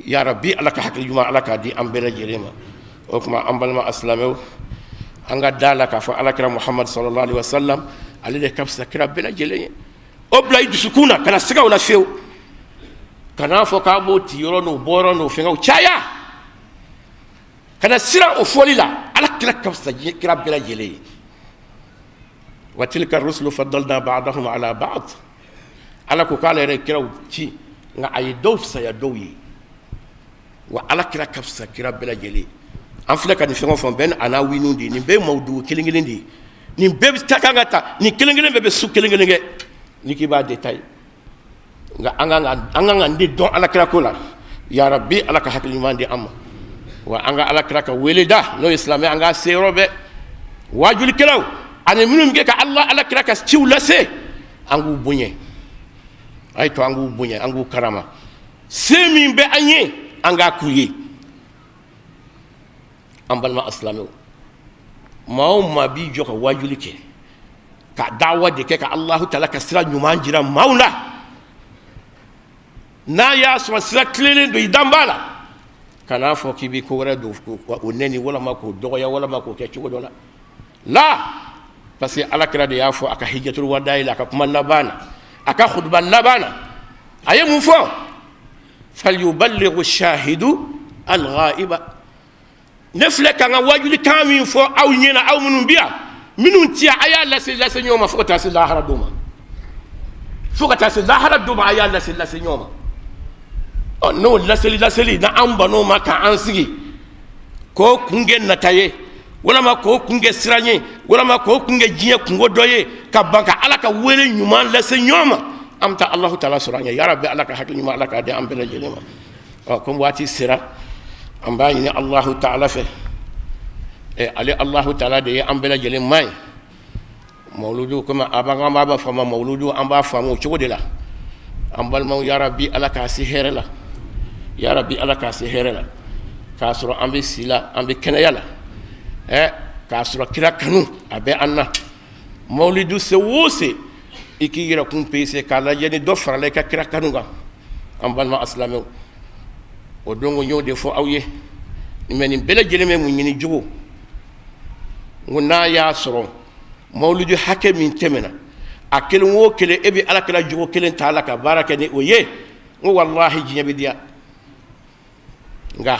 Yarabi, ala ka hakili ɲuman, ala k'a di an bɛɛ lajɛlen ma. O tuma, an balima silamɛw, an ka da la k'a fɔ alakira Muhamadu sallallahu alaihi wasallam, ale de ka fisa kira bɛɛ lajɛlen ye. O bila i dusukun na, kana siga o la fiyewu. Kan'a fɔ k'a b'o ci yɔrɔ n'o bɔyɔrɔ n'o fɛngɛw caya, kana siran o fɔli la. Ala kira ka fisa kira bɛɛ lajɛlen ye. Wa tilka rusulu faddalna ba'dahum ala ba'd. Ala ko k'ale yɛrɛ kiraw ci, nka a ye dɔw fisaya dɔw ye. Wa ala kira ka fisa kira bɛɛ lajɛlen. An filɛ ka nin fɛn o fɛn bɛɛ a n'a winu de ye, nin bɛɛ ye mawudu kelen kelen de ye, nin bɛɛ bɛ ta kan ka ta, nin kelen kelen bɛɛ bɛ su kelen kelen kɛ n'i k'i b'a détail. Nka an kan ka nin de dɔn alakira ko la. Ya rabi, ala ka hakili ɲuman di an ma. Wa an ka alakira ka wele da, n'o ye silamɛ, an k'a se yɔrɔ bɛɛ waajulikɛlaw ani minnu bɛ kɛ ka ala alakira ka ciw lase, an k'u bonya. A ye to an k'u bonya, an k'u karama. Se min bɛ an ye, an k'a k'u ye. An balima asilamɛw, maa o maa b'i jɔ ka waajuli kɛ, ka dawa de kɛ, ka Alahu taala ka sira ɲuman jira maaw la, n'a y'a sɔrɔ sira tilennen don, i dan b'a la, kan'a fɔ k'i bɛ ko wɛrɛ don o nɛni, walama k'o dɔgɔya, walama k'o kɛ cogo dɔ la la, parce que ala kira de y'a fɔ a ka hijjatul wada'i la, a ka kuma laban na, a ka hutuba laban na, a ye mun fɔ? Falyuballighu shahidu alghaiba. Ne filɛ ka n ka wajulikan min fɔ aw ɲɛna, aw minnu bi yan, minnu ti yan, a y'a lase lase ɲɔgɔn ma fo ka taa se lahara don ma, fo ka taa se lahara don ma, a y'a lase lase ɲɔgɔn ma. Ɔ, n'o laseli laseli na, an ban'o ma k'an sigi k'o kun kɛ nata ye, walama k'o kun kɛ siran ye, walama k'o kun kɛ diɲɛ kunko dɔ ye, ka ban ka ala ka wele ɲuman lase ɲɔgɔn ma, an bɛ taa Alahu taala sɔrɔ an ɲɛ. Yarabi, ala ka hakili ɲuman, ala k'a di an bɛɛ lajɛlen ma. Ɔ, komi waati sera, an b'a ɲini Alahu taala fɛ. Ɛ, ale Alahu taala de ye an bɛɛ lajɛlen ma ye. Mawuludu, komi a b'an an b'a faamu, mawuludu an b'a faamu o cogo de la. An balimaw, yarabi, ala k'a se hɛrɛ la. Yarabi, ala k'a se hɛrɛ la, k'a sɔrɔ an bɛ si la, an bɛ kɛnɛya la, ɛ, k'a sɔrɔ kira kanu a bɛ an na. Mawuludu se o se, i k'i yɛrɛ kun pese k'a lajɛ ni dɔ farala i ka kira kanu kan. An balima asilamɛw, o don ko n y'o de fɔ aw ye, mais nin bɛɛ lajɛlen bɛ mun ɲini? Jogo. N ko n'a y'a sɔrɔ mawuludu hakɛ min tɛmɛna, a kelen o kelen, e bɛ ala kira jogo kelen t'a la ka baara kɛ ni o ye, n ko walahi diɲɛ bɛ diya. Nka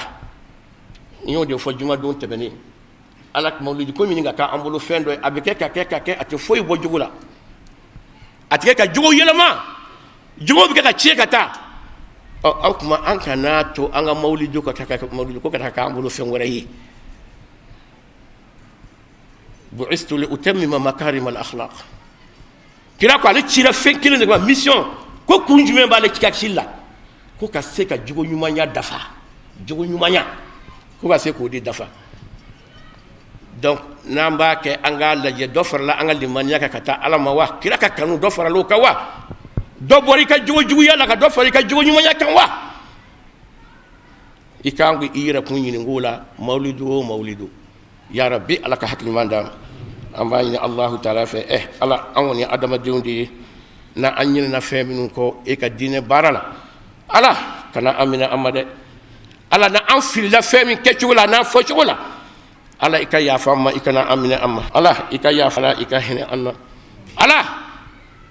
n y'o de fɔ jumadon tɛmɛnen, ala mawuludu ko ɲini ka k'an bolo fɛn dɔ ye, a bɛ kɛ ka kɛ ka kɛ, a tɛ foyi bɔ jogo la, a tɛ kɛ ka jogo yɛlɛma, jogo bɛ kɛ ka tiɲɛ ka taa. Ɔ, aw tuma an kana to an ka mawuludu ka taa mawuludu ko ka taa k'an bolo fɛn wɛrɛ ye. Bu'istu li utammima makarim al akhlaq. Kira ko ale cira fɛn kelen de kama, mission ko kun jumɛn b'ale ka ci la? Ko ka se ka jogo ɲumanya dafa, jogo ɲumanya, ko ka se k'o de dafa. Donc n'an b'a kɛ, an k'a lajɛ, dɔ farala an ka limaniya kan ka taa ala ma wa? Kira ka kanu, dɔ farala o kan wa? Dɔ bɔra i ka jogo juguya la ka dɔ fara i ka jogo ɲumanya kan wa? I kan k'i yɛrɛ kun ɲininka o la. Mawuludu o mawuludu, ya rabi, ala ka hakili ɲuman d'an ma. An b'a ɲini Alahu taala fɛ. Ɛ ala, an kɔni ye adamadenw de ye, na an ɲinɛna fɛn minnu kɔ e ka diinɛ baara la, ala kana an minɛ an ma dɛ. Ala, na an filila fɛn min kɛcogo la n'a fɔcogo la, ala i ka yafa an ma, i kana an minɛ an ma. Ala i ka yafa, i ka hinɛ an na. Ala,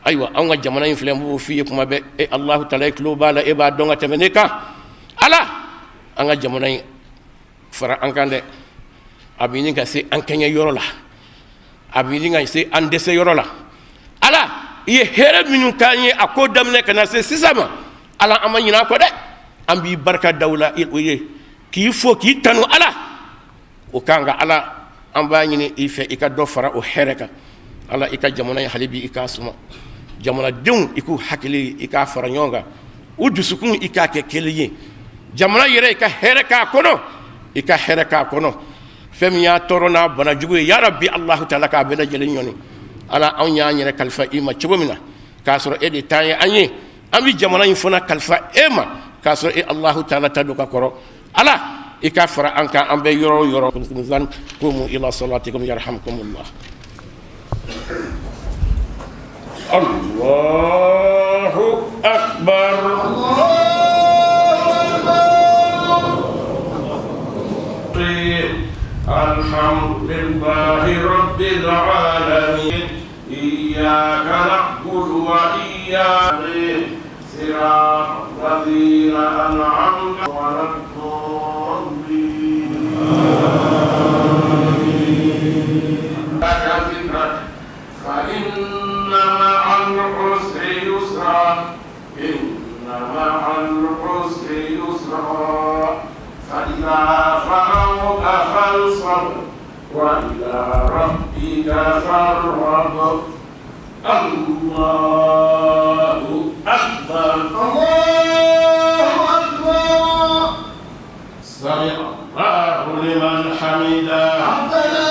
ayiwa, an ka jamana in filɛ, n b'o f'i ye kuma bɛɛ. E Alahu taala, e tulo b'a la, e b'a dɔn ka tɛmɛ ne kan. Ala, an ka jamana in fara an kan dɛ. A bɛ ɲini ka se an kɛɲɛ yɔrɔ la, a bɛ ɲini ka se an dɛsɛ yɔrɔ la. Ala, i ye hɛrɛ minnu k'an ye a ko daminɛ ka na se sisan ma, ala an ma ɲinɛ a kɔ dɛ. An b'i barika da o la, o ye k'i fo, k'i tanu. Ala, o kan ka ala, an b'a ɲini i fɛ, i ka dɔ fara o hɛrɛ kan. Ala, i ka jamana in hali bi i k'a suma, jamanadenw i k'u hakili i k'a fara ɲɔgɔn kan, u dusukun i k'a kɛ kelen ye, jamana yɛrɛ i ka hɛrɛ k'a kɔnɔ, i ka hɛrɛ k'a kɔnɔ. Fɛn min y'a tɔɔrɔ n'a bana jugu ye, ya rabi Alahu taala k'a bɛɛ lajɛlen ɲɔni. Ala, anw y'an yɛrɛ kalifa i ma cogo min na k'a sɔrɔ e de ta ye an ye, an bɛ jamana in fana kalifa e ma k'a sɔrɔ e Alahu taala ta don ka kɔrɔ. Ala, i ka fara an kan, an bɛ yɔrɔ o yɔrɔ. Qumu ila salatikum yarhamkumullah. Allahu akbar. Alhamdulillahi rabbil alamin. Iyyaka na'budu wa iyyaka siratal ladzina an'amta waladdallin. Fa inna ma'al usri yusra, inna ma'al usri yusra, fa idha faragta. وإلى ربك فارغب. الله أكبر. الله أكبر. سمع الله لمن حمده. ربنا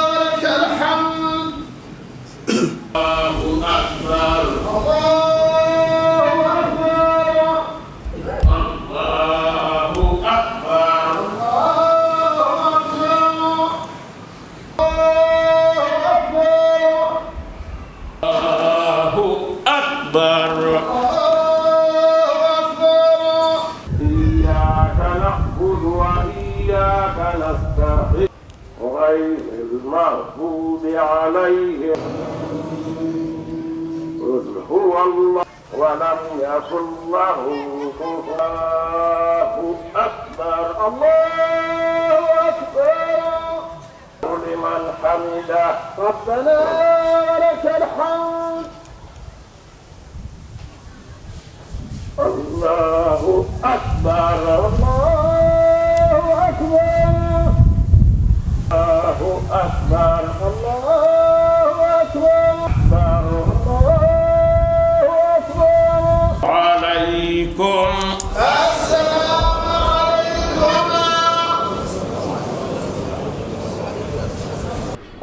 ولك الحمد. الله أكبر. الله أكبر. الله أكبر. الله أكبر. الله أكبر. الله أكبر. الله أكبر. إياك نعبد وإياك نستعين غير المغضوب عليهم. قل هو الله ولم يكن له كفوا. الله أكبر. الله أكبر. لمن حمده. ربنا ولك الحمد. الله أكبر. الله أكبر. الله أكبر. الله أكبر. أكبر. الله أكبر. عليكم. السلام عليكم.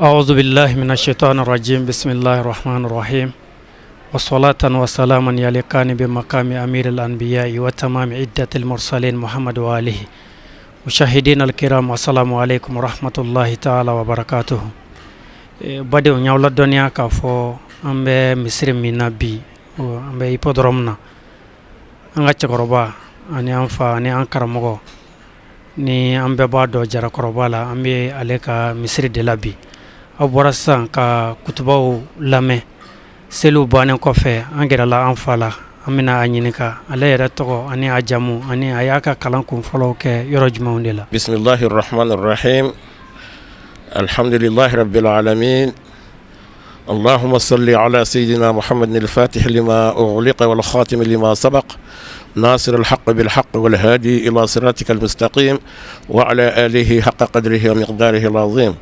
أعوذ بالله من الشيطان الرجيم. بسم الله الرحمن الرحيم، وصلاة وسلاما يليقان بمقام أمير الأنبياء وتمام عدة المرسلين محمد وآله. مشاهدين الكرام، السلام عليكم ورحمة الله تعالى وبركاته. Badenw, y'aw ladɔnniya k'a fɔ an bɛ misiri min na bi, an bɛ hippodrome na. An ka cɛkɔrɔba ani an fa ani an karamɔgɔ ni an bɛɛ b'a dɔn Jarakɔrɔba la, an bɛ ale ka misiri de la bi. Aw bɔra sisan ka kutubaw lamɛn. Seliw bannen kɔfɛ, an gɛrɛla an fa la. An bɛna a ɲininka ale yɛrɛ tɔgɔ ani a jamu ani a y'a ka kalan kun fɔlɔw kɛ yɔrɔ jumɛnw de la. بسم الله الرحمن الرحيم. الحمد لله رب العالمين. اللهم صل على سيدنا محمد الفاتح لما أغلق والخاتم لما سبق ناصر الحق بالحق والهادي إلى صراطك المستقيم وعلى آله حق قدره ومقداره العظيم.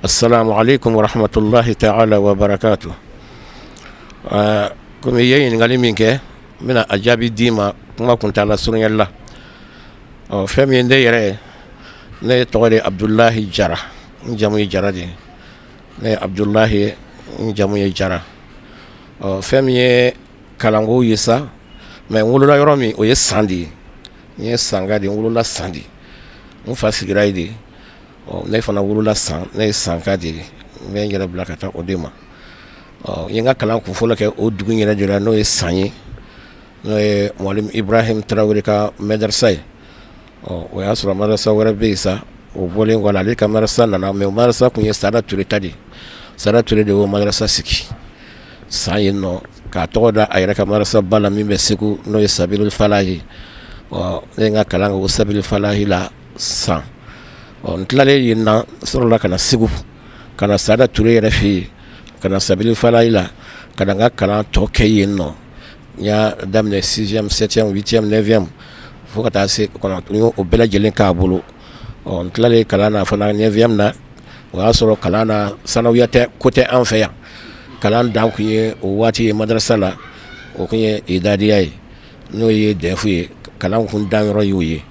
السلام عليكم ورحمة الله تعالى وبركاته. Komi i ye ɲininkali min kɛ, n bɛna a jaabi d'i ma kuma kuntaala surunyali la. Ɔ, fɛn min ye ne yɛrɛ ye, ne tɔgɔ de ye Abudulayi Jara. N jamu ye Jara de ye. Ne ye Abudulayi ye, n jamu ye Jara. Ɔ, fɛn min ye kalanko ye sa, mɛ n wolola yɔrɔ min, o ye San de ye. N ye Sanka de ye, n wolola San de. N fa sigira yen de. Ɔ, ne fana wolola San, ne ye Sanka de ye. N bɛ n yɛrɛ bila ka taa o de ma. Ɔ, n ye n ka kalan kunfɔlɔ kɛ o dugu in yɛrɛ de la, n'o ye San ye, n'o ye Mwalimu Ibrahim Tarawele ka madarasa ye. Ɔ, o y'a sɔrɔ madarasa wɛrɛ bɛ yen sa, o bɔlen kɔ a la, ale ka madarasa nana, mɛ o madarasa tun ye Sada Ture ta de ye. Sada Ture de y'o madarasa sigi San yen nɔ k'a tɔgɔ da a yɛrɛ ka madarasa ba la min bɛ Segu, n'o ye Sabilul Falahi. Ɔ, ne ye n ka kalan kɛ o Sabilul Falahi la San. Ɔ, n tilalen yen na, n sɔrɔla ka na Segu, ka na Sada Ture yɛrɛ fɛ yen, ka na Sabilul Falahi la, ka na n ka kalan tɔ kɛ yen nɔ. N y'a daminɛ 6e, 7e, 8e, 9e fo ka taa se 9, n y'o bɛɛ lajɛlen k'a bolo. Ɔ, n tilalen kalan na fana 9e na, o y'a sɔrɔ kalan na sanawiya tɛ, ko tɛ an fɛ yan. Kalan dan tun ye o waati ye madarasa la, o tun ye idadiya ye, n'o ye DEF ye. Kalan kun dan yɔrɔ y'o ye.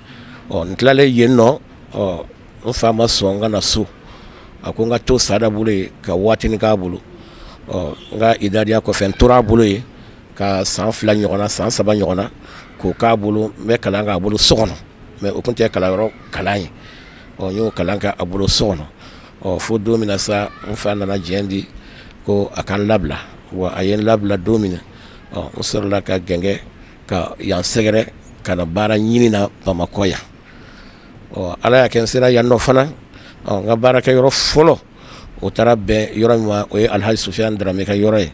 Ɔ, n tilalen yen nɔ, ɔ, n fa ma sɔn n ka na so. A ko n ka to Sada bolo yen ka waatinin k'a bolo. Ɔ, n ka idadiya kɔfɛ, n tora a bolo yen ka san 2 ɲɔgɔnna, san 3 ɲɔgɔnna k'o k'a bolo. N bɛ kalan k'a bolo so kɔnɔ, mɛ o tun tɛ kalanyɔrɔ kalan ye. Ɔ, n y'o kalan kɛ a bolo so kɔnɔ. Ɔ, fo don min na sa, n fa nana diɲɛ di ko a ka n labila. Wa a ye n labila don min na, ɔ, n sɔrɔla ka gɛngɛ ka yan sɛgɛrɛ ka na baara ɲini na Bamakɔ yan. Ɔ, Ala y'a kɛ n sera yan nɔ fana. Ɔ, n ka baarakɛyɔrɔ fɔlɔ, o taara bɛn yɔrɔ min ma, o ye Alhaji Sufiyan Darame ka yɔrɔ ye,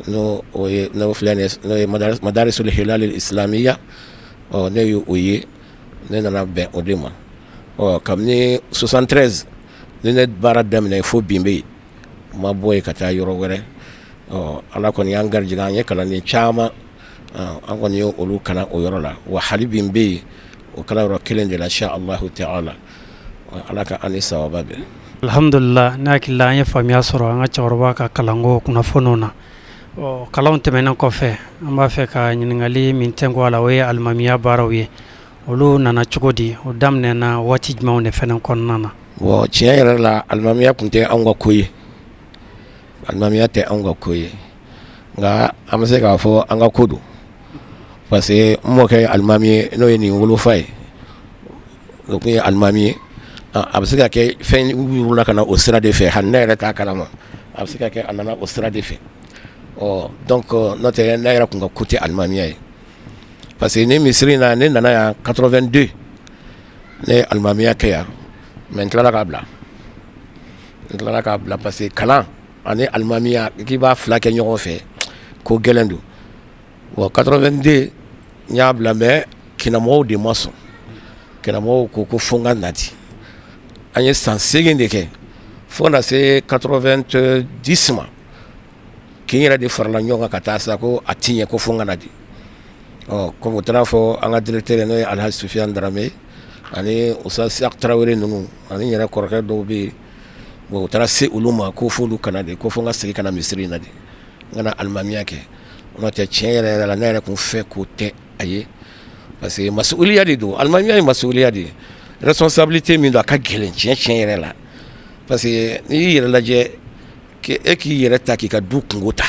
n'o o ye n'o filɛ nin ye, n'o ye Madarisul Hilal Islamiya. Ɔ, ne ye o ye, ne nana bɛn o de ma. Ɔ, kabini 73 ni ne baara daminɛ fo bi, n bɛ yen, n ma bɔ yen ka taa yɔrɔ wɛrɛ. Ɔ, Ala kɔni y'an garijɛgɛ, an ye kalanden caman, an kɔni ye olu kalan o yɔrɔ la. Wa hali bi n bɛ yen o kalanyɔrɔ kelen de la, insha Allahu ta'ala. Ala ka an ni sawaba bɛn. Alhamdulila, ne hakili la an ye faamuya sɔrɔ an ka cɛkɔrɔba ka kalanko kunnafoniw na. Ɔ, kalanw tɛmɛnen kɔfɛ, an b'a fɛ ka ɲininkali min tɛnku a la, o ye alimamiya baaraw ye. Olu nana cogo di? O daminɛna waati jumɛnw de fana kɔnɔna na? Bon, tiɲɛ yɛrɛ la, alimamiya tun tɛ anw ka ko ye, alimamiya tɛ anw ka ko ye, nka an bɛ se k'a fɔ an ka ko don, parce que n mɔkɛ ye alimami ye, n'o ye nin wolofa ye, o tun ye alimami ye. A bɛ se ka kɛ fɛn wurula ka na o sira de fɛ, hali ne yɛrɛ t'a kalama, a bɛ se ka kɛ a nana o sira de fɛ. Ɔ, donc n'o tɛ, ne yɛrɛ tun ka ko tɛ alimamiya ye, parce que ni misiri in na, ne nana yan 82, ne ye alimamiya kɛ yan, mais n tilala k'a bila, n tilala k'a bila, parce que kalan ani alimamiya, k'i b'a fila kɛ ɲɔgɔn fɛ, ko gɛlɛn don. Bon, 82 n y'a bila, mais kinamɔgɔw de ma sɔn. Kinamɔgɔw ko ko fo n ka nati. An ye san 8 de kɛ fo ka na se 90 ma. Kin yɛrɛ de farala ɲɔgɔn kan ka taa sa ko a ti ɲɛ, ko fo n ka na di. Ɔ, comme u taara fɔ an ka directeur, n'o ye Alhaji Sufiyan Darame ani Usa Siak Tarawele ninnu ani n yɛrɛ kɔrɔkɛ dɔw bɛ yen. Bon, u taara se olu ma ko f'olu kana de, ko fo n ka segin ka na misiri in na de, n ka na alimamiya kɛ. N'o tɛ, tiɲɛ yɛrɛ yɛrɛ la, ne yɛrɛ kun fɛ k'o tɛ a ye, parce que masuuliya de don. Alimamiya ye masuuliya de ye, responsabilité min don, a ka gɛlɛn tiɲɛ tiɲɛ yɛrɛ la, parce que n'i y'i yɛrɛ lajɛ, e k'i yɛrɛ ta k'i ka du kungo ta,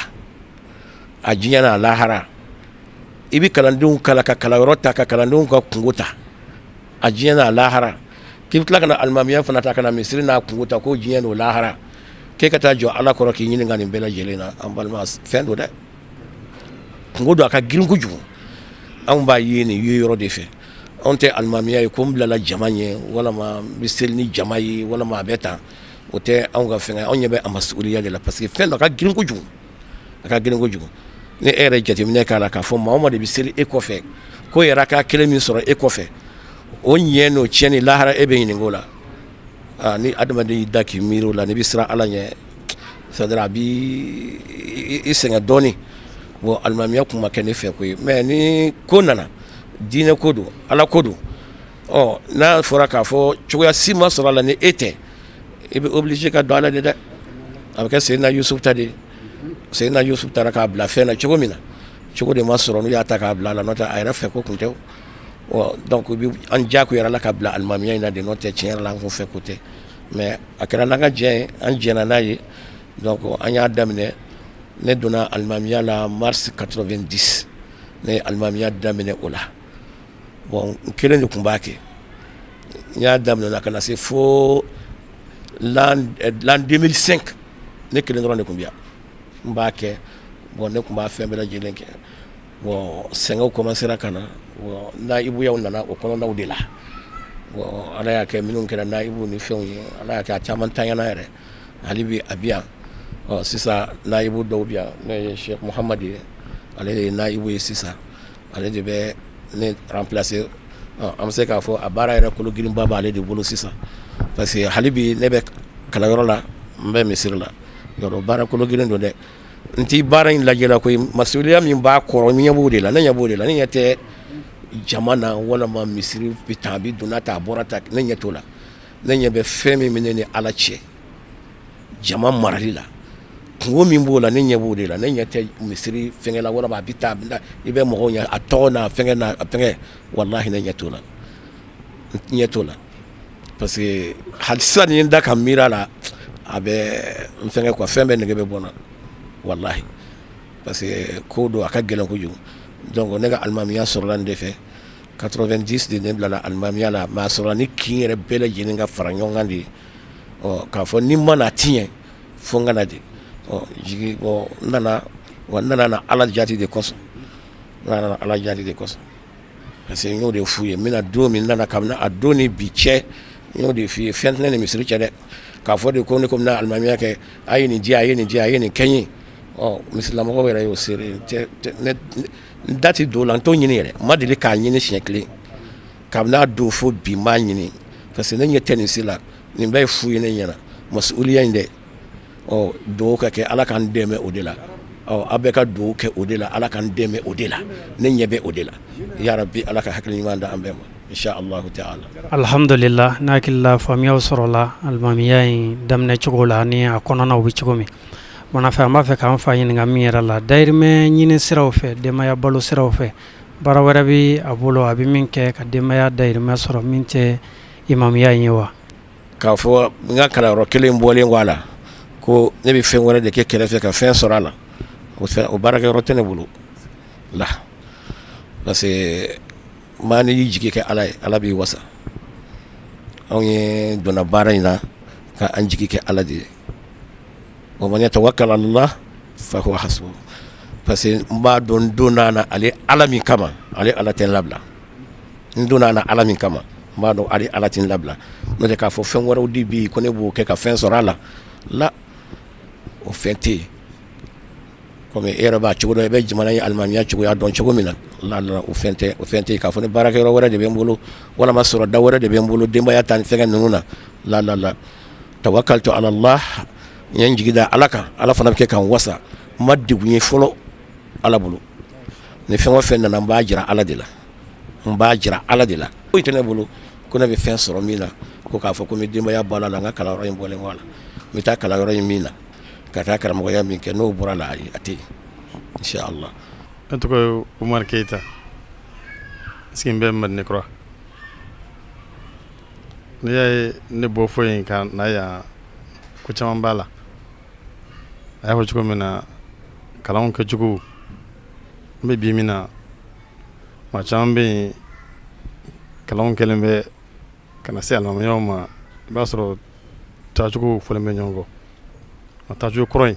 a diɲɛ n'a lahara. I bɛ kalandenw kala ka kalanyɔrɔ ta ka kalandenw ka kungo ta, a diɲɛ n'a lahara. K'i bɛ tila ka na alimamiya fana ta ka na misiri n'a kungo ta, k'o diɲɛ n'o lahara, k'e ka taa jɔ Ala kɔrɔ k'i ɲininka nin bɛɛ lajɛlen na. An balima, fɛn don dɛ, kungo don, a ka girin kojugu. Anw b'a ye nin ye yɔrɔ de fɛ. Anw tɛ alimamiya ye ko n bilala jama ɲɛ, walama n bɛ seli ni jama ye, walama a bɛ tan, o tɛ anw ka fɛn. Anw ɲɛ bɛ a masuuliya de la, parce que fɛn dɔ, a ka girin kojugu, a ka girin kojugu. Ni e yɛrɛ jateminɛ k'a la k'a fɔ maa o maa de bɛ seli e kɔfɛ, ko yɛrɛ ka kelen min sɔrɔ e kɔfɛ, o ɲɛ n'o tiɲɛ ni lahara, e bɛ ɲininka o la. Ni adamaden y'i da k'i miiri o la, n'i bɛ siran Ala ɲɛ, c'est à dire a b'i sɛgɛn dɔɔnin. Bon, alimamiya kun ma kɛ ne fɛ ko ye, mais ni ko nana, diinɛ ko don, Ala ko don. Ɔ, n'a fɔra k'a fɔ cogoya si ma sɔrɔ a la ni e tɛ, i bɛ obligé ka don a la de dɛ. A bɛ kɛ Seyidina Yusuf ta de ye. Seyidina Yusuf taara k'a bila fɛn na cogo min na, cogo de ma sɔrɔ n'u y'a ta k'a bila a la, n'o tɛ a yɛrɛ fɛ ko kun tɛ. Ɔ, donc u bɛ an diyagoyara la ka bila alimamiya in na de, n'o tɛ tiɲɛ yɛrɛ la, an kun fɛ ko tɛ, mais a kɛra n'an ka jɛ ye, an jɛnna n'a ye. Donc an y'a daminɛ. Ne donna alimamiya la mars 90, ne ye alimamiya daminɛ o la. Bon, n kelen de tun b'a kɛ. N y'a daminɛ la ka na se fo l'an 2005, ne kelen dɔrɔn de tun bɛ yan, n b'a kɛ. Bon, ne tun b'a fɛn bɛɛ lajɛlen kɛ. Bon, sɛgɛnw commencera ka na. Bon, naibuyaw nana o kɔnɔnaw de la. Bon, Ala y'a kɛ, minnu kɛra naibu ni fɛnw ye, Ala y'a kɛ a caman tanyana yɛrɛ, hali bi a bɛ yan. Ɔ, sisan naibu dɔw bɛ yan, n'o ye Cheikh Muhamadi ye, ale de ye naibu ye sisan, ale de bɛ ne remplacer. An bɛ se k'a fɔ a baara yɛrɛ kolo girinba b'ale de bolo sisan, parce que hali bi ne bɛ kalanyɔrɔ la, n bɛ misiri la. Yɔrɔ baara kolo girin don dɛ. N tɛ baara in lajɛ la koyi, masuuliya min b'a kɔrɔ, n ɲɛ b'o de la, ne ɲɛ b'o de la. Ne ɲɛ tɛ jama na walama misiri bɛ tan, a bɛ donna tan, a bɔra tan, ne ɲɛ t'o la. Ne ɲɛ bɛ fɛn min bɛ ne ni Ala cɛ jama marali la, kungo min b'o la, ne ɲɛ b'o de la. Ne ɲɛ tɛ misiri fɛnkɛ la, walama a bɛ taa, i bɛ mɔgɔw ɲɛ a tɔgɔ n'a fɛnkɛ n'a fɛnkɛ, walahi ne ɲɛ t'o la, n ɲɛ t'o la, parce que hali sisan ni n da ka miiri a la, a bɛ n fɛnkɛ quoi, fɛn bɛɛ nege bɛ bɔ n na, walahi, parce que ko don, a ka gɛlɛn kojugu. Donc ne ka alimamiya sɔrɔla nin de fɛ. 90 de ne bilala alimamiya la, mais a sɔrɔla ni kin yɛrɛ bɛɛ lajɛlen ka fara ɲɔgɔn kan de ye. Ɔ, k'a fɔ ni ma na tiɲɛ, fo n ka na de. Ɔ, jigi, bon, n nana wa, n nana na Ala jati de kosɔn, n nana Ala jati de kosɔn, parce que n y'o de f'u ye. N bɛna don min, n nana, kabini a don ni bi cɛ, n y'o de f'i ye, fɛn tɛ ne ni misiri cɛ dɛ. K'a fɔ de ko ne ko n bɛna alimamiya kɛ, a ye nin di, a ye nin di, a ye nin kɛ n ye. Ɔ, misilamɔgɔw yɛrɛ y'o seere. Ne n da tɛ don o la, n t'o ɲini yɛrɛ, n ma deli k'a ɲini siɲɛ kelen kabini a don fo bi, n b'a ɲini, parce que ne ɲɛ tɛ nin si la. Nin bɛɛ ye fu ye ne ɲɛna, masuuliya in dɛ. Ɔ, dugawu ka kɛ, Ala k'an dɛmɛ o de la. Ɔ, aw bɛɛ ka dugawu kɛ o de la, Ala k'an dɛmɛ o de la. Ne ɲɛ bɛ o de la. Yarabi, Ala ka hakili ɲuman da an bɛɛ ma. insha Allahu taala. Alhamdulillah, n hakili la faamuyaw sɔrɔla alimamiya in daminɛ cogo la ani a kɔnɔnaw bɛ cogo min. Mana fɛ, an b'a fɛ k'an fa ɲininka min yɛrɛ la, dayirimɛ ɲini siraw fɛ, denbaya balo siraw fɛ, baara wɛrɛ bɛ a bolo a bɛ min kɛ ka denbaya dayirimɛ sɔrɔ min tɛ imamiya in ye wa? K'a fɔ n ka kalanyɔrɔ kelen bɔlen kɔ a la, ko ne bɛ fɛn wɛrɛ de kɛ kɛrɛfɛ ka fɛn sɔrɔ a la, o baarakɛyɔrɔ tɛ ne bolo la, parce que maa n'i y'i jigi kɛ Ala ye, Ala b'i wasa. Anw ye donna baara in na ka an jigi kɛ Ala de ye. Wa man yatawakkal ala Allah fahuwa hasbuh. Parce que n b'a dɔn n donna na ale Ala min kama, ale Ala tɛ n labila. N donna na Ala min kama, n b'a dɔn ale Ala tɛ n labila. N'o tɛ k'a fɔ fɛn wɛrɛw de bɛ yen ko ne b'o kɛ ka fɛn sɔrɔ a la, la, o fɛn tɛ yen. Komi e yɛrɛ b'a cogo dɔn, i bɛ jamana in alimamiya cogoya dɔn cogo min na, la la, o fɛn tɛ, o fɛn tɛ yen k'a fɔ ni baarakɛyɔrɔ wɛrɛ de bɛ n bolo walama sɔrɔda wɛrɛ de bɛ n bolo denbaya ta ni fɛngɛ ninnu na. La la la, tawakkaltu ala Allah, n ye n jigi da Ala kan, Ala fana bɛ kɛ ka n wasa. N ma degun ye fɔlɔ Ala bolo. Ni fɛn o fɛn nana, n b'a jira Ala de la, n b'a jira Ala de la. Foyi tɛ ne bolo ko ne bɛ fɛn sɔrɔ min na, ko k'a fɔ ko n bɛ denbaya balo a la. N ka kalanyɔrɔ in bɔlen kɔ a la, n bɛ taa kalanyɔrɔ in min na ka taa karamɔgɔya min kɛ, n'o bɔra la, ayi, a tɛ yen, inshallah. Ne tɔgɔ ye Umar Keyita, sigi bɛ Madinekura. N'i y'a ye ne bɔ fo yen ka na yan, ko caman b'a la. A y'a fɔ cogo min na, kalanw kɛcogo n bɛ bi min na, maa caman bɛ yen, kalanw kɛlen bɛ ka na se alimamiyaw ma, i b'a sɔrɔ taacogo fɔlen bɛ ɲɔgɔn kɔ. A taacogo kɔrɔ in,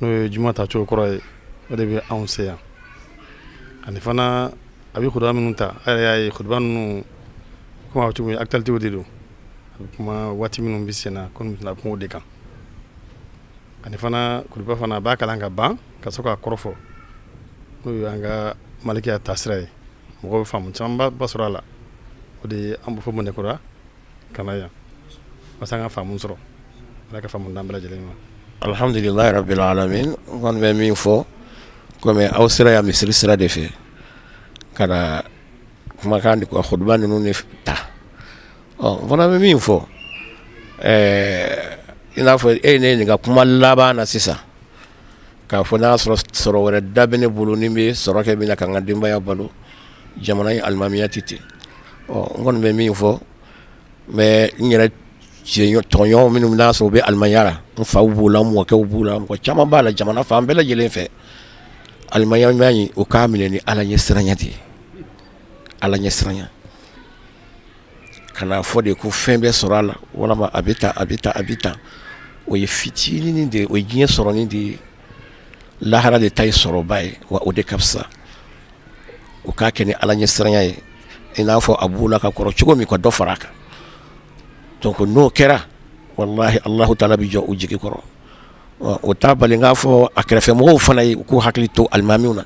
n'o ye juma taacogo kɔrɔ ye, o de bɛ anw se yan. Ani fana a bɛ kutuba minnu ta, a yɛrɛ y'a ye kutuba ninnu kuma fɔ cogo min, actualité de don. A bɛ kuma waati minnu bɛ sen na, ko a bɛ kuma o de kan. Ani fana kutuba fana, a b'a kalan ka ban ka sɔrɔ k'a kɔrɔ fɔ, n'o ye an ka malikiya taasira ye. Mɔgɔw bɛ faamu caman ba sɔrɔ a la. O de ye an bɛ fɔ Madinekura ka na yan walasa an ka faamu sɔrɔ. Ala ka faamu d'an bɛɛ lajɛlen ma. Alhamdulilayi rabbil alamin. N kɔni bɛ min fɔ, komi aw sera yan misiri sira de fɛ ka na kumakan di, kutuba ninnu de ta, ɔ n fana bɛ min fɔ, i n'a fɔ e ye ne ɲininka kuma laban na sisan, k'a fɔ n'a sɔrɔ sɔrɔ wɛrɛ da bɛ ne bolo ni bɛ sɔrɔ kɛ min na ka n ka denbaya balo, jamana in alimamiya tɛ ten. Ɔ n kɔni bɛ min fɔ, n bɛ n yɛrɛ tɔɲɔgɔn minnu n'a sɔrɔ u bɛ alimamiya la, n faw b'u la, n mɔkɛw b'u la, mɔgɔ caman b'a la jamana fan bɛɛ lajɛlen fɛ, alimamiya in, u k'a minɛ ni Ala ɲɛ siranya de ye. Ala ɲɛ siranya kana fɔ de ko fɛn bɛ sɔrɔ a la, walama a bɛ taa, a bɛ taa, a bɛ taa. O ye fitinin de ye, o ye diɲɛ sɔrɔnin de ye. Lahara de ta ye sɔrɔba ye, wa o de ka fisa. U k'a kɛ ni Ala ɲɛ siranya ye, i n'a fɔ a b'u la ka kɔrɔ cogo min, ka dɔ fara a kan. Donc n'o kɛra, walahi, Alahu taala bɛ jɔ u jigi kɔrɔ. O t'a bali n k'a fɔ a kɛrɛfɛmɔgɔw fana ye, u k'u hakili to alimamiw na,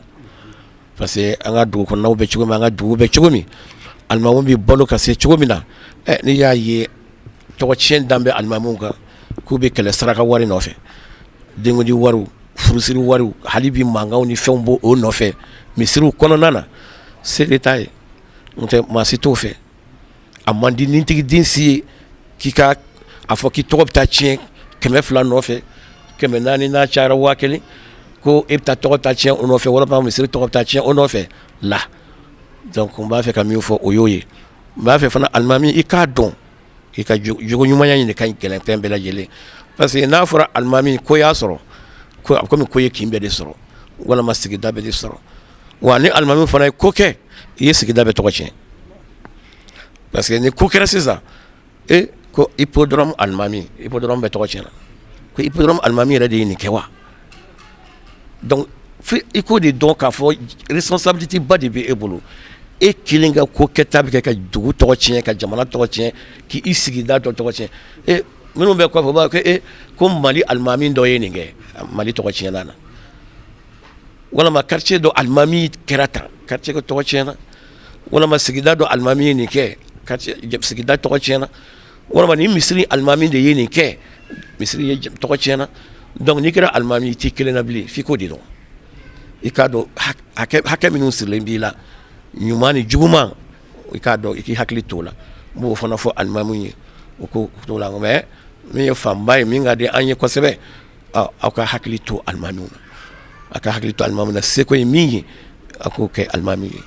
parce que an ka dugu kɔnɔnaw bɛ cogo min, an ka dugu bɛ cogo min, alimamu bɛ balo ka se cogo min na, ɛ n'i y'a ye tɔgɔ tiɲɛ dan bɛ alimamuw kan k'u bɛ kɛlɛ saraka wari nɔfɛ, denkundi wariw, furusiri wariw, hali bi mankanw ni fɛnw b'o o nɔfɛ misiriw kɔnɔna na, se de t'a ye, n'o tɛ maa si t'o fɛ. A man di nitigi den si ye k'i ka a fɔ k'i tɔgɔ bɛ taa tiɲɛ 200 nɔfɛ, 400, n'a cayara 1000, ko e bɛ taa tɔgɔ ta tiɲɛ o nɔfɛ, walima misiri tɔgɔ bɛ taa tiɲɛ o nɔfɛ la. Donc n b'a fɛ ka min fɔ, o y'o ye. N b'a fɛ fana, alimami, i k'a dɔn i ka jogo ɲumanya in de ka gɛlɛn fɛn bɛɛ lajɛlen, parce que n'a fɔra alimami ko y'a sɔrɔ ko a komi ko ye kin bɛɛ de sɔrɔ walama sigida bɛɛ de sɔrɔ. Wa ni alimami fana ye ko kɛ, i ye sigida bɛɛ tɔgɔ tiɲɛ, parce que ni ko kɛra sisan, e ko hippodrome alimami, hippodrome bɛɛ tɔgɔ tiɲɛna, ko hippodrome alimami yɛrɛ de ye nin kɛ wa. Donc i k'o de dɔn k'a fɔ responsabilité ba de bɛ e bolo. E kelen ka ko kɛta bɛ kɛ ka dugu tɔgɔ tiɲɛ, ka jamana tɔgɔ tiɲɛ, k'i sigida dɔ tɔgɔ tiɲɛ. E minnu bɛ kɔfɛ, u b'a fɔ ko e ko Mali alimami dɔ ye nin kɛ, Mali tɔgɔ tiɲɛna na, walama quartier dɔ alimami kɛra tan, quartier ka tɔgɔ tiɲɛna, walama sigida dɔ alimami ye nin kɛ, quartier sigida tɔgɔ tiɲɛna, walama ni misiri alimami de ye nin kɛ, misiri ye tɔgɔ tiɲɛna. Donc n'i kɛra alimami, i t'i kelen na bilen. F'i k'o de dɔn, i k'a dɔn hakɛ minnu sirilen b'i la, ɲuman ni juguman. I k'a dɔn, i k'i hakili t'o la. N b'o fana fɔ alimamu ye, o ko t'o la. Mais min ye fanba ye, min ka di an ye kosɛbɛ, aw ka hakili to alimamiw na, a ka hakili to alimami na. Seko ye min ye, a k'o kɛ alimami ye.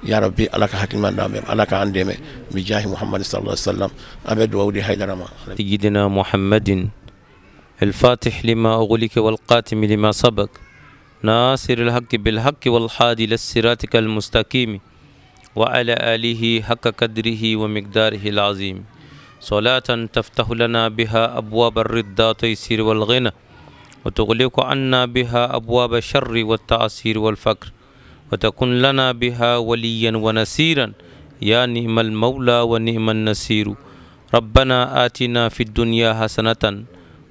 Ya rabbi, Ala ka hakilima d'an bɛɛ, Ala k'an dɛmɛ bijahi Muhammad sallallahu alaihi wasallam. An bɛ dugawu di Hayidara ma. سيدنا محمد الفاتح لما أغلق والخاتم لما سبق ناصر الحق بالحق والهادي إلى صراطك المستقيم وعلى آله حق قدره ومقداره العظيم. صلاة تفتح لنا بها أبواب الرضا تيسير والغنى، وتغلق عنا بها أبواب الشر والتعسير والفقر، وتكون لنا بها وليا ونصيرا، يا نعم المولى ونعم النصير. ربنا آتنا في الدنيا حسنة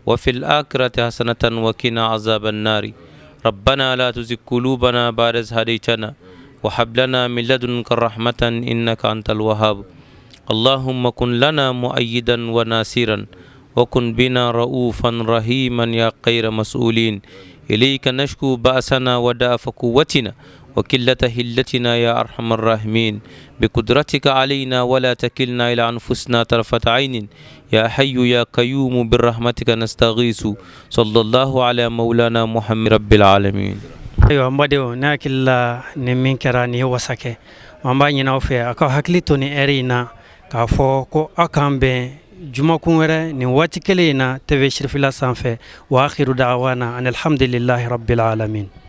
وفي الآخرة حسنة وقنا عذاب النار. ربنا لا تزغ قلوبنا بعد إذ هديتنا وهب لنا من لدنك رحمة إنك أنت الوهاب. اللهم كن لنا مؤيدا وناصرا، وكن بنا رؤوفا رحيما يا خير مسؤولين. إليك نشكو بأسنا وضعف قوتنا وقلة حيلتنا يا أرحم الراحمين، بقدرتك علينا ولا تكلنا إلى أنفسنا طرفة عين، يا حي يا قيوم برحمتك نستغيث. صلى الله على مولانا محمد رب العالمين. Ayiwa n badenw, ne hakili la ni min kɛra nin ye wasa kɛ. An b'a ɲini aw fɛ, a ka hakili to ni ɛri in na k'a fɔ ko aw k'an bɛn jumakun wɛrɛ nin waati kelen in na TV Sirifila sanfɛ. Wa akhiru da'wana an alhamdulillahi rabbil alamin.